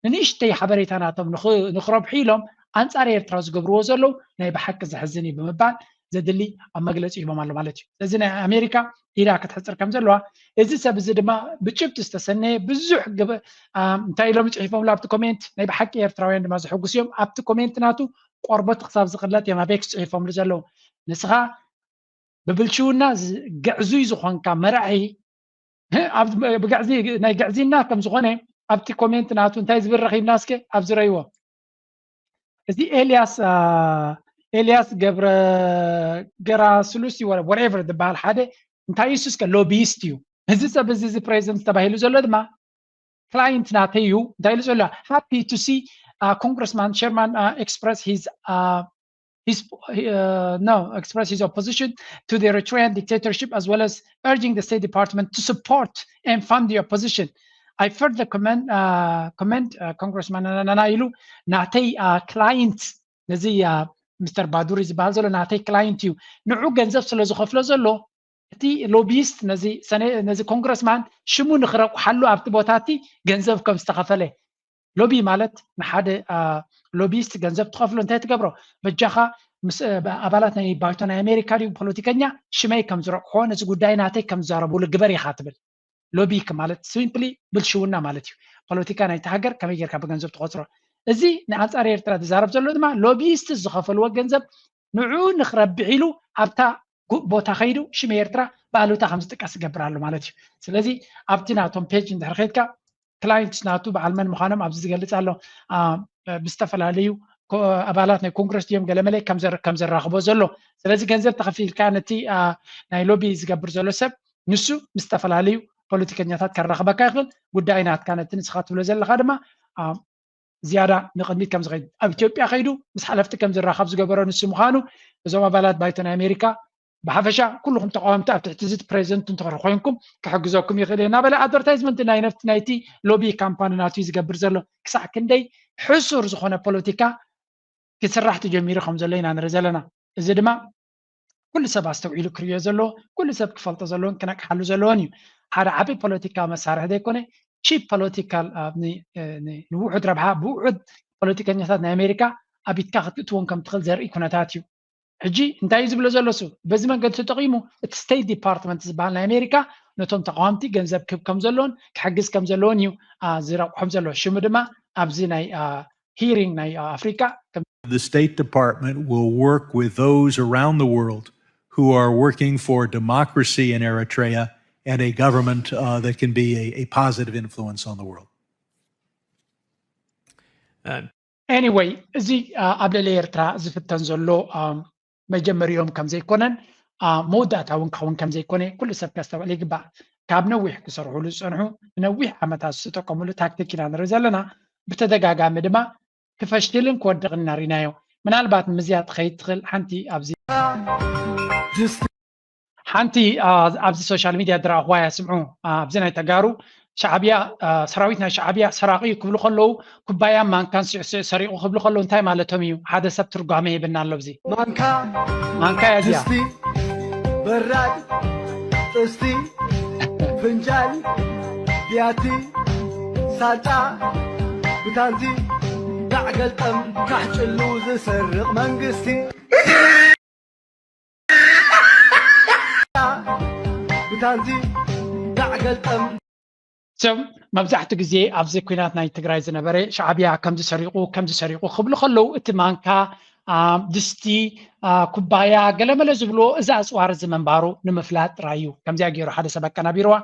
ንንእሽተይ ሓበሬታ ናቶም ንክረብሑ ኢሎም ኣንፃር ኤርትራ ዝገብርዎ ዘለዉ ናይ ብሓቂ ዘሕዝን እዩ ብምባል ዘድሊ ኣብ መግለፂ ሂቦም ኣሎ ማለት እዩ። ስለዚ ናይ ኣሜሪካ ኢዳ ክትሕፅር ከም ዘለዋ እዚ ሰብ እዚ ድማ ብጭብጢ ዝተሰነየ ብዙሕ እንታይ ኢሎም ይፅሒፎምሉ ኣብቲ ኮሜንት ናይ ብሓቂ ኤርትራውያን ድማ ዘሐጉስ እዮም። ኣብቲ ኮሜንት ናቱ ቆርበቱ ክሳብ ዝቅለጥ እዮም ኣበይ ክፅሒፎምሉ ዘለዉ ንስኻ ብብልሽውና ግዕዙይ ዝኾንካ መራሒ ብግዕዚ ናይ ግዕዝይና ከም ዝኾነ ኣብቲ ኮሜንት ናቱ እንታይ ዝብል ረኺብና እስከ ኣብዚ ረይዎ እዚ ኤልያስ ኤልያስ ገብረ ገራ ስሉስ ወረቨር ዝበሃል ሓደ እንታይ እሱ እስከ ሎቢስት እዩ እዚ ሰብ እዚ እዚ ፕሬዚደንት ተባሂሉ ዘሎ ድማ ክላይንት ናተይ እዩ እንታይ ኢሉ ዘሎ happy to see congressman Sherman express his his uh, no express his opposition to the Eritrean dictatorship as well as urging the State Department to support and fund the opposition. I further commend uh, commend uh, Congressman Nanana ኢሉ ናተይ ክላይንት ነዚ ሚስተር ባዱሪ ዝበሃል ዘሎ ናተይ ክላይንት እዩ ንዑ ገንዘብ ስለ ዝኸፍሎ ዘሎ እቲ ሎቢስት ነዚ ኮንግረስማን ሽሙ ንክረቁሓሉ ኣብቲ ቦታ እቲ ገንዘብ ከም ዝተኸፈለ ሎቢ ማለት ንሓደ ሎቢስት ገንዘብ ትኸፍሎ እንታይ ትገብሮ በጃኻ ምስ ኣባላት ናይ ባይቶ ናይ ኣሜሪካ ድዩ ፖለቲከኛ ሽመይ ከም ዝረቅሖ ነዚ ጉዳይ ናተይ ከም ዝዛረብሉ ግበር ኢኻ ትብል ሎቢ ማለት ሲምፕሊ ብልሽውና ማለት እዩ ፖለቲካ ናይቲ ሃገር ከመይ ጌርካ ብገንዘብ ትቆፅሮ እዚ ንኣንፃር ኤርትራ ዝዛረብ ዘሎ ድማ ሎቢስት ዝኸፈልዎ ገንዘብ ንዑ ንክረብሕ ኢሉ ኣብታ ቦታ ከይዱ ሽም ኤርትራ ብኣሉታ ከም ዝጥቀስ ይገብር ኣሎ ማለት እዩ ስለዚ ኣብቲ ናቶም ፔጅ እንድሕር ከይድካ ክላይንትስ ናቱ በዓል መን ምዃኖም ኣብዚ ዝገልጽ ኣሎ። ብዝተፈላለዩ ኣባላት ናይ ኮንግረስ ድዮም ገለመለ ከም ዘራኽቦ ዘሎ። ስለዚ ገንዘብ ተኸፊልካ ነቲ ናይ ሎቢ ዝገብር ዘሎ ሰብ ንሱ ምስ ዝተፈላለዩ ፖለቲከኛታት ከራኽበካ ይኽእል። ጉዳይ ናትካ ነቲ ንስኻ ትብሎ ዘለኻ ድማ ዝያዳ ንቕድሚት ከም ዝኸይድ ኣብ ኢትዮጵያ ከይዱ ምስ ሓለፍቲ ከም ዝራኸብ ዝገበሮ ንሱ ምዃኑ እዞም ኣባላት ባይቶ ናይ ኣሜሪካ ብሓፈሻ ኩልኹም ተቃወምቲ ኣብ ትሕቲ እዚ ፕሬዚደንት እንተኾይንኩም ክሕግዘኩም ይኽእል እየ እናበለ ኣድቨርታይዝመንት ናይ ነፍቲ ናይቲ ሎቢ ካምፓኒ ናቱ ዝገብር ዘሎ። ክሳዕ ክንደይ ሕሱር ዝኾነ ፖለቲካ ክስራሕ ተጀሚሩ ከም ዘሎ ኢና ንርኢ ዘለና። እዚ ድማ ኩሉ ሰብ ኣስተውዒሉ ክርእዮ ዘለዎ፣ ኩሉ ሰብ ክፈልጦ ዘለዎን ክነቅሓሉ ዘለዎን እዩ። ሓደ ዓቢ ፖለቲካ መሳርሒ ዘይኮነ ቺፕ ፖለቲካል ንውሑድ ረብሓ ብውሑድ ፖለቲከኛታት ናይ ኣሜሪካ ኣብ ኢድካ ክትእትዎም ከም ትኽእል ዘርኢ ኩነታት እዩ። ሕጂ እንታይ እዩ ዝብሎ ዘሎ እሱ? በዚ መንገዲ ተጠቒሙ እቲ ስቴት ዲፓርትመንት ዝበሃል ናይ ኣሜሪካ ነቶም ተቃወምቲ ገንዘብ ክህብ ከም ዘለዎን ክሕግዝ ከም ዘለዎን እዩ ዝረቑሖም ዘሎ። ሽሙ ድማ ኣብዚ ናይ ሂሪንግ ናይ ኣፍሪካ ከም The State Department will work with those around the world who are working for democracy in Eritrea and a government uh, that can be a, a positive influence on the world. Anyway, እዚ ኣብ ልዕሊ ኤርትራ ዝፍተን ዘሎ መጀመሪኦም ከም ዘይኮነን መወዳእታ እውን ክኸውን ከም ዘይኮነ ኩሉ ሰብ ከስተውዕል ይግባእ። ካብ ነዊሕ ክሰርሕሉ ዝጸንሑ ንነዊሕ ዓመታት ዝተጠቀምሉ ታክቲክ ኢና ንርኢ ዘለና። ብተደጋጋሚ ድማ ክፈሽልን ክወድቕን ኢና ርኢናዮ። ምናልባት ንምዝያ ትኸይድ ትኽእል ሓንቲ ኣብዚ ሓንቲ ኣብዚ ሶሻል ሚድያ ዝረኣኽዋ እያ። ስምዑ ኣብዚ ናይ ተጋሩ ሻዕብያ ሰራዊት ናይ ሻዕብያ ሰራቂ እዩ ክብሉ ከለዉ ኩባያን ማንካን ስዕስዕ ሰሪቑ ክብሉ ከለዉ እንታይ ማለቶም እዩ? ሓደ ሰብ ትርጓመ ይህብና ኣሎ። እዚ ማንካ ማንካ እያ እዚኣ። ድስቲ በራድ ጥስቲ ፍንጃል ቢያቲ ሳጫ ብታንቲ ዳዕ ገልጠም ካሕጭሉ ዝሰርቕ መንግስቲ ብታንቲ ዳዕ ገልጠም ሰብ መብዛሕትኡ ግዜ ኣብዚ ኩናት ናይ ትግራይ ዝነበረ ሻዕብያ ከምዚ ሰሪቑ ከምዚ ሰሪቑ ክብሉ ከለዉ እቲ ማንካ ድስቲ ኩባያ ገለመለ ዝብልዎ እዚ ኣፅዋር እዚ ምንባሩ ንምፍላጥ ጥራይ እዩ። ከምዚኣ ገይሩ ሓደ ሰብ ኣቀናቢርዋ።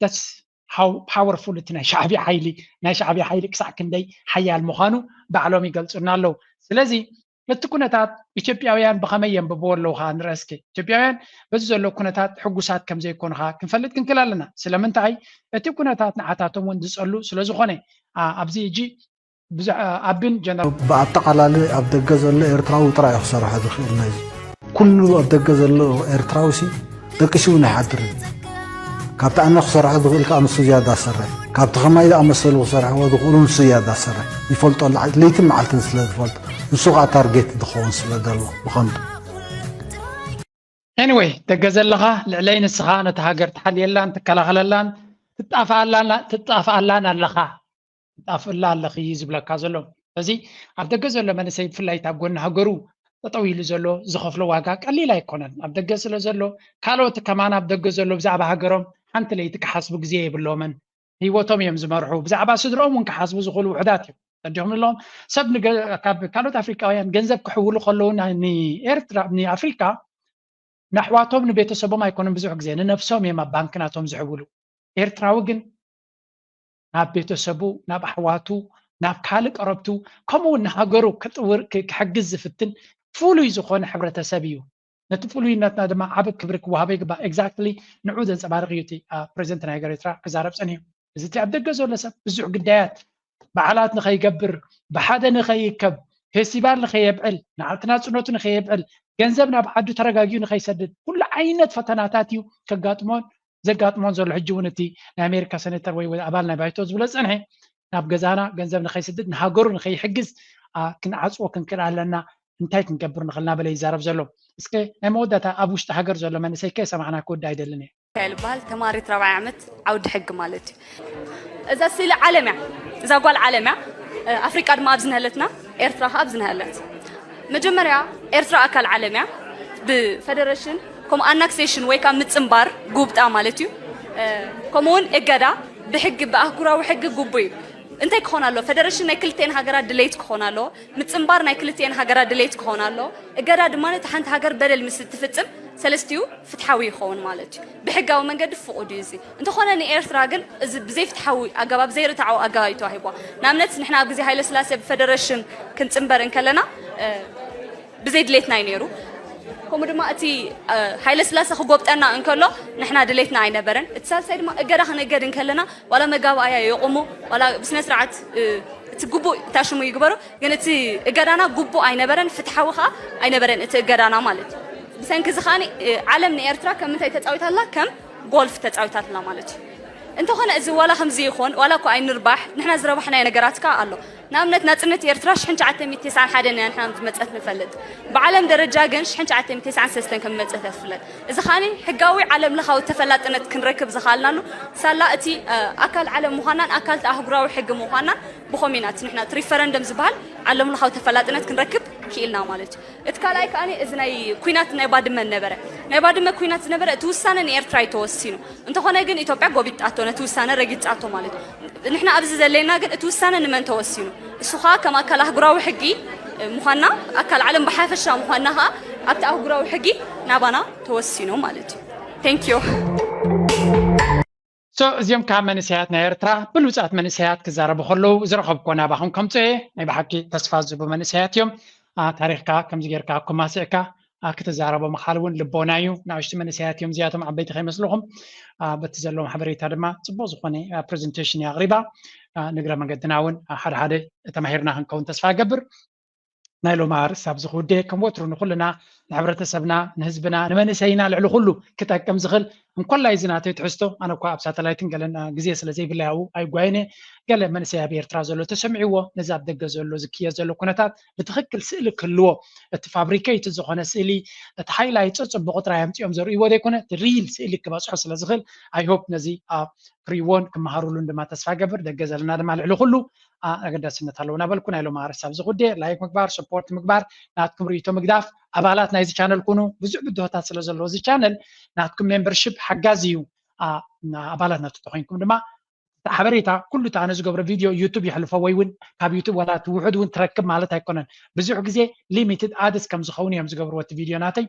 That's how powerful እቲ ናይ ሻዕብያ ሓይሊ ናይ ሻዕብያ ሓይሊ ክሳዕ ክንደይ ሓያል ምዃኑ ባዕሎም ይገልፁና ኣለዉ። ስለዚ እቲ ኩነታት ኢትዮጵያውያን ብኸመይ የንብብዎ ኣለዉ ከዓ ንርአ እስኪ። ኢትዮጵያውያን በዚ ዘሎ ኩነታት ሕጉሳት ከም ዘይኮኑ ከዓ ክንፈልጥ ክንክእል ኣለና። ስለምንታይ? እቲ ኩነታት ንዓታቶም እውን ዝፀሉ ስለ ዝኾነ። ኣብዚ ሕጂ ብዙሕ ኣብን ጀነራል ብኣጠቓላሊ ኣብ ደገ ዘሎ ኤርትራዊ ጥራይ እዩ ክሰርሖ ዝኽእል ነዚ። ኩሉ ኣብ ደገ ዘሎ ኤርትራዊ ሲ ደቂሱ እውን ኣይሓድርን። ካብቲ ኣነ ክሰርሖ ዝኽእል ከዓ ንሱ ዝያዳ ዝሰርሕ፣ ካብቲ ከማይ ዝኣመሰሉ ክሰርሕዎ ዝኽእሉ ንሱ ዝያዳ ዝሰርሕ። ይፈልጦ፣ ለይትን መዓልትን ስለ ዝፈልጦ፣ ንሱ ከዓ ታርጌት ዝኸውን ስለ ዘሎ ብቐንዱ። Anyway፣ ደገ ዘለኻ ልዕለይ ንስኻ ነታ ሃገር ትሓልየላን ትከላኸለላን ትጣፍኣላን ኣለኻ። ትጣፍእላ ኣለኺ እዩ ዝብለካ ዘሎ። ስለዚ ኣብ ደገ ዘሎ መንእሰይ ብፍላይ ኣብ ጎኒ ሃገሩ ጠጠው ኢሉ ዘሎ ዝኸፍሎ ዋጋ ቀሊል ኣይኮነን። ኣብ ደገ ስለ ዘሎ ካልኦት ከማን ኣብ ደገ ዘሎ ብዛዕባ ሃገሮም ሓንቲ ለይቲ ክሓስቡ ግዜ የብሎምን። ህይወቶም እዮም ዝመርሑ። ብዛዕባ ስድርኦም እውን ክሓስቡ ዝኽእሉ ውሕዳት እዮም። ተዲኹም ኣለዎም ሰብ ካብ ካልኦት ኣፍሪቃውያን ገንዘብ ክሕውሉ ከለዉ ንኤርትራ ንኣፍሪቃ ንኣሕዋቶም ንቤተሰቦም ኣይኮኑን ብዙሕ ግዜ ንነብሶም እዮም ኣብ ባንክ ናቶም ዝሕውሉ። ኤርትራዊ ግን ናብ ቤተሰቡ ናብ ኣሕዋቱ ናብ ካልእ ቀረብቱ ከምኡ እውን ንሃገሩ ክጥውር ክሕግዝ ዝፍትን ፍሉይ ዝኾነ ሕብረተሰብ እዩ። ነቲ ፍሉይነትና ድማ ዓቢ ክብሪ ክወሃቦ ይግባእ። Exactly ንዑ ዘንጸባርቕ እዩ እቲ ፕሬዚደንት ናይ ሃገር ኤርትራ ክዛረብ ጸኒሑ። እዚ እቲ ኣብ ደገ ዘሎ ሰብ ብዙሕ ግዳያት በዓላት ንኸይገብር ብሓደ ንኸይከብ ፌስቲቫል ንኸየብዕል ንዓልቲ ናጽነቱ ንኸየብዕል ገንዘብ ናብ ዓዱ ተረጋጊኡ ንኸይሰድድ ኩሉ ዓይነት ፈተናታት እዩ ከጋጥሞን ዘጋጥሞን ዘሎ። ሕጂ እውን እቲ ናይ ኣሜሪካ ሴኔተር ወይ ኣባል ናይ ባይቶ ዝብሎ ዝፀንሐ ናብ ገዛና ገንዘብ ንኸይስድድ ንሃገሩ ንኸይሕግዝ ክንዓፅዎ ክንክእል ኣለና። እንታይ ክንገብር ንኽእል እናበለ ይዛረብ ዘሎ። እስከ ናይ መወዳእታ ኣብ ውሽጢ ሃገር ዘሎ መንእሰይ ከየሰማዕና ክወድእ ኣይደልን እየ። ሚካኤል ይበሃል። ተማሪት ራብዓይ ዓመት ዓውዲ ሕጊ ማለት እዩ። እዛ ስእሊ ዓለም እያ። እዛ ጓል ዓለም እያ። ኣፍሪቃ ድማ ኣብዚ ነህለትና፣ ኤርትራ ከዓ ኣብዚ ነህለት። መጀመርያ ኤርትራ ኣካል ዓለም እያ። ብፈደረሽን ከምኡ ኣናክሴሽን ወይ ከዓ ምፅንባር ጉብጣ ማለት እዩ። ከምኡውን እገዳ ብሕጊ ብኣህጉራዊ ሕጊ ግቡእ እዩ። እንታይ ክኾን ኣለዎ? ፈደረሽን ናይ ክልቲኤን ሃገራት ድሌት ክኾን ኣለዎ። ምፅንባር ናይ ክልቲኤን ሃገራት ድሌት ክኾን ኣለዎ። እገዳ ድማ ነቲ ሓንቲ ሃገር በደል ምስ እትፍፅም ሰለስቲኡ ፍትሓዊ ይኸውን ማለት እዩ። ብሕጋዊ መንገዲ ፍቑድ እዩ። እዚ እንተኾነ ንኤርትራ ግን እዚ ብዘይፍትሓዊ ኣገባብ፣ ዘይርትዓዊ ኣገባብ እዩ ተዋሂብዋ። ንኣብነት ንሕና ኣብ ግዜ ሃይለ ስላሴ ብፈደረሽን ክንጽንበር እንከለና ብዘይ ድሌትና እዩ ነይሩ። ከምኡ ድማ እቲ ሃይለ ስላሴ ክጎብጠና እንከሎ ንሕና ድሌትና ኣይነበረን። እቲ ሳልሳይ ድማ እገዳ ክንእገድ እንከለና ዋላ መጋባእያ የቑሙ፣ ዋላ ብስነ ስርዓት እቲ ግቡእ ታሽሙ ይግበሩ፣ ግን እቲ እገዳና ግቡእ ኣይነበረን፣ ፍትሓዊ ከዓ ኣይነበረን እቲ እገዳና ማለት እዩ። ብሰንኪ እዚ ከዓ ዓለም ንኤርትራ ከም ምንታይ ተፃዊታላ? ከም ጎልፍ ተፃዊታትላ ማለት እዩ። እንተኾነ እዚ ዋላ ከምዚ ይኾን ዋላ እኮ ኣይንርባሕ፣ ንሕና ዝረባሕናዮ ነገራት ከዓ ኣሎ። ንኣብነት ናፅነት ኤርትራ ሽሕን ትሽዓተ ሚእትን ተስዓን ሓደን እያ ንሕና ዝመፀት ንፈልጥ። ብዓለም ደረጃ ግን ሽሕን ትሽዓተ ሚእትን ተስዓን ሰለስተን ከም ዝመፀት እያ ትፍለጥ። እዚ ከዓ ሕጋዊ ዓለም ለኻዊ ተፈላጥነት ክንረክብ ዝኸኣልናሉ ሳላ እቲ ኣካል ዓለም ምዃናን ኣካል ኣህጉራዊ ሕጊ ምዃናን ብኸምኡ ኢና እቲ ንሕና እቲ ሪፈረንደም ዝበሃል ዓለም ለኻዊ ተፈላጥነት ክንረክብ ክኢልና ማለት እዩ። እቲ ካልኣይ ከዓ እዚ ናይ ኩናት ናይ ባድመ ነበረ። ናይ ባድመ ኩናት ዝነበረ እቲ ውሳነ ንኤርትራ እዩ ተወሲኑ። እንተኾነ ግን ኢትዮጵያ ጎቢጣቶ፣ ነቲ ውሳነ ረጊጻቶ ማለት እዩ። ንሕና ኣብዚ ዘለና ግን እቲ ውሳነ ንመን ተወሲኑ? እሱ ከዓ ከም ኣካል ኣህጉራዊ ሕጊ ምዃንና፣ ኣካል ዓለም ብሓፈሻ ምዃንና ከዓ ኣብቲ ኣህጉራዊ ሕጊ ናባና ተወሲኑ ማለት እዩ። Thank you። So እዚኦም ካብ መንእሰያት ናይ ኤርትራ ብሉጻት መንእሰያት ክዛረቡ ከለዉ ዝረኸብኮ ናባኹም ከምጽኦ እየ። ናይ ብሓቂ ተስፋ ዝህቡ መንእሰያት እዮም። ታሪኽካ ከምዚ ጌርካ ኣኮማሲዕካ ክትዛረቦ ምኻል እውን ልቦና እዩ። ንኣሽቱ መንእሰያት እዮም እዚኣቶም፣ ዓበይቲ ከይመስልኹም። በቲ ዘለዎም ሓበሬታ ድማ ጽቡቕ ዝኾነ ፕሬዘንቴሽን እያ ኣቕሪባ። ንግረ መገድና እውን ሓደ ሓደ ተማሂርና ክንከውን ተስፋ እገብር። ናይ ሎሚ ኣርእስቲ ኣብዚ ክውደ ከም ወትሩ ንኹልና ንሕብረተሰብና ንህዝብና ንመንእሰይና ልዕሊ ኩሉ ክጠቅም ዝኽእል እንኮላይ እዚ ናተይ ትሕዝቶ ኣነ እኳ ኣብ ሳተላይትን ገለን ግዜ ስለ ዘይብለይ ኣብኡ ኣይጓይነ። ገለ መንእሰይ ኣብ ኤርትራ ዘሎ ተሰሚዕዎ ነዚ ኣብ ደገ ዘሎ ዝክየ ዘሎ ኩነታት ብትኽክል ስእሊ ክህልዎ፣ እቲ ፋብሪኬይት ዝኾነ ስእሊ፣ እቲ ሃይላይት ጸጽቡቑ ጥራይ ኣምጺኦም ዘርእይዎ ዘይኮነ እቲ ሪል ስእሊ ክበጽሖ ስለ ዝኽእል I hope ነዚ ኣብ ክሪዎን ክመሃሩሉን ድማ ተስፋ ገብር። ደገ ዘለና ድማ ልዕሊ ኩሉ ኣገዳስነት ኣለዎ እናበልኩ ናይ ሎሚ ኣርእስቲ ኣብዚ ጉዳይ ላይክ ምግባር፣ ሰፖርት ምግባር፣ ናትኩም ርእይቶ ምግዳፍ፣ ኣባላት ናይዚ ቻነል ኩኑ። ብዙሕ ብድሆታት ስለ ዘለዎ እዚ ቻነል ናትኩም ሜምበርሽፕ ሓጋዚ እዩ። ኣባላት ናቱ ተኮይንኩም ድማ ሓበሬታ ኩሉ እቲ ኣነ ዝገብሮ ቪድዮ ዩቱብ ይሕልፎ ወይ እውን ካብ ዩቱብ ዋላ እቲ ውሑድ እውን ትረክብ ማለት ኣይኮነን። ብዙሕ ግዜ ሊሚትድ ኣድስ ከም ዝኸውን እዮም ዝገብርዎ እቲ ቪድዮ ናተይ።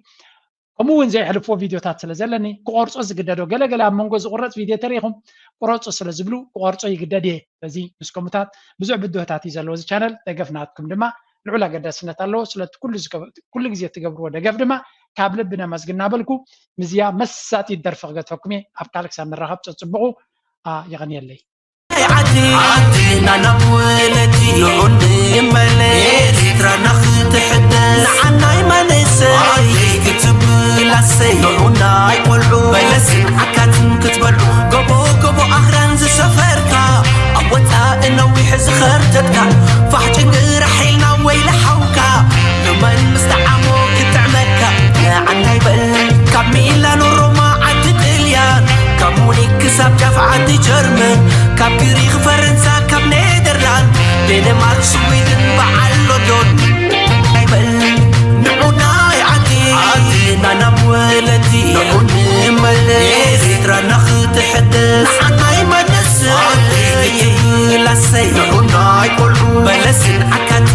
ከምኡ እውን ዘየሕልፍዎ ቪድዮታት ስለ ዘለኒ ክቆርጾ ዝግደዶ ገለገለ ኣብ መንጎ ዝቁረጽ ቪድዮ ተሪኢኹም ቁረጹ ስለ ዝብሉ ክቆርጾ ይግደድ እየ። በዚ ምስ ከምኡታት ብዙሕ ብድሆታት እዩ ዘለዎ እዚ ቻነል። ደገፍ ናትኩም ድማ ልዑል ኣገዳስነት ኣለዎ። ስለቲ ኩሉ ግዜ እትገብርዎ ደገፍ ድማ ካብ ልቢ ነመስግን እናበልኩ ምዝያ መሳጢት ደርፊ ክገድፈኩም እየ። ኣብ ካልእ ክሳብ ንራኸብ ጸጽብቑ። የቐንየለይ። ዓዲ ዓድና ናብ ወለዲ ንዑ ንመለስ ኤርትራና ክትሕደስ ንዓናይ መንእሰይ ዓደይ ክትብል ኣሰይ ንዑ ናይ ቆልዑ በለስን ዓካትን ክትበልዑ ጎቦ ጎቦ ኣኽራን ዝሰፈርካ ኣብ ወጻኢ ነዊሕ ዝኸርተትካ ፋሕ ጭንግራሕ ኢልና ወይለ ሓውካ ንመን ምስ ጠዓሞ ክጥዕመካ ንዓናይ በል ካብ ሚላኖ ሮማ ዓዲ ጥልያን ካብ ሙኒክ ክሳብ ጫፍ ዓዲ ጀርመን ካብ ግሪክ ፈረንሳ ካብ ኔደርላንድ ዴንማርክ ስዊድን በዓል ሎንዶን ኣይበል ንዑ ናይ ዓዲ ዓድና ናብ ወለዲ ንዑ ንመለስ ኤርትራና ክትሕደስ ንዓናይ መለስ ዓደይ ክትብል ኣሰይ ንዑ ናይ ቆልዑ በለስን ዓካን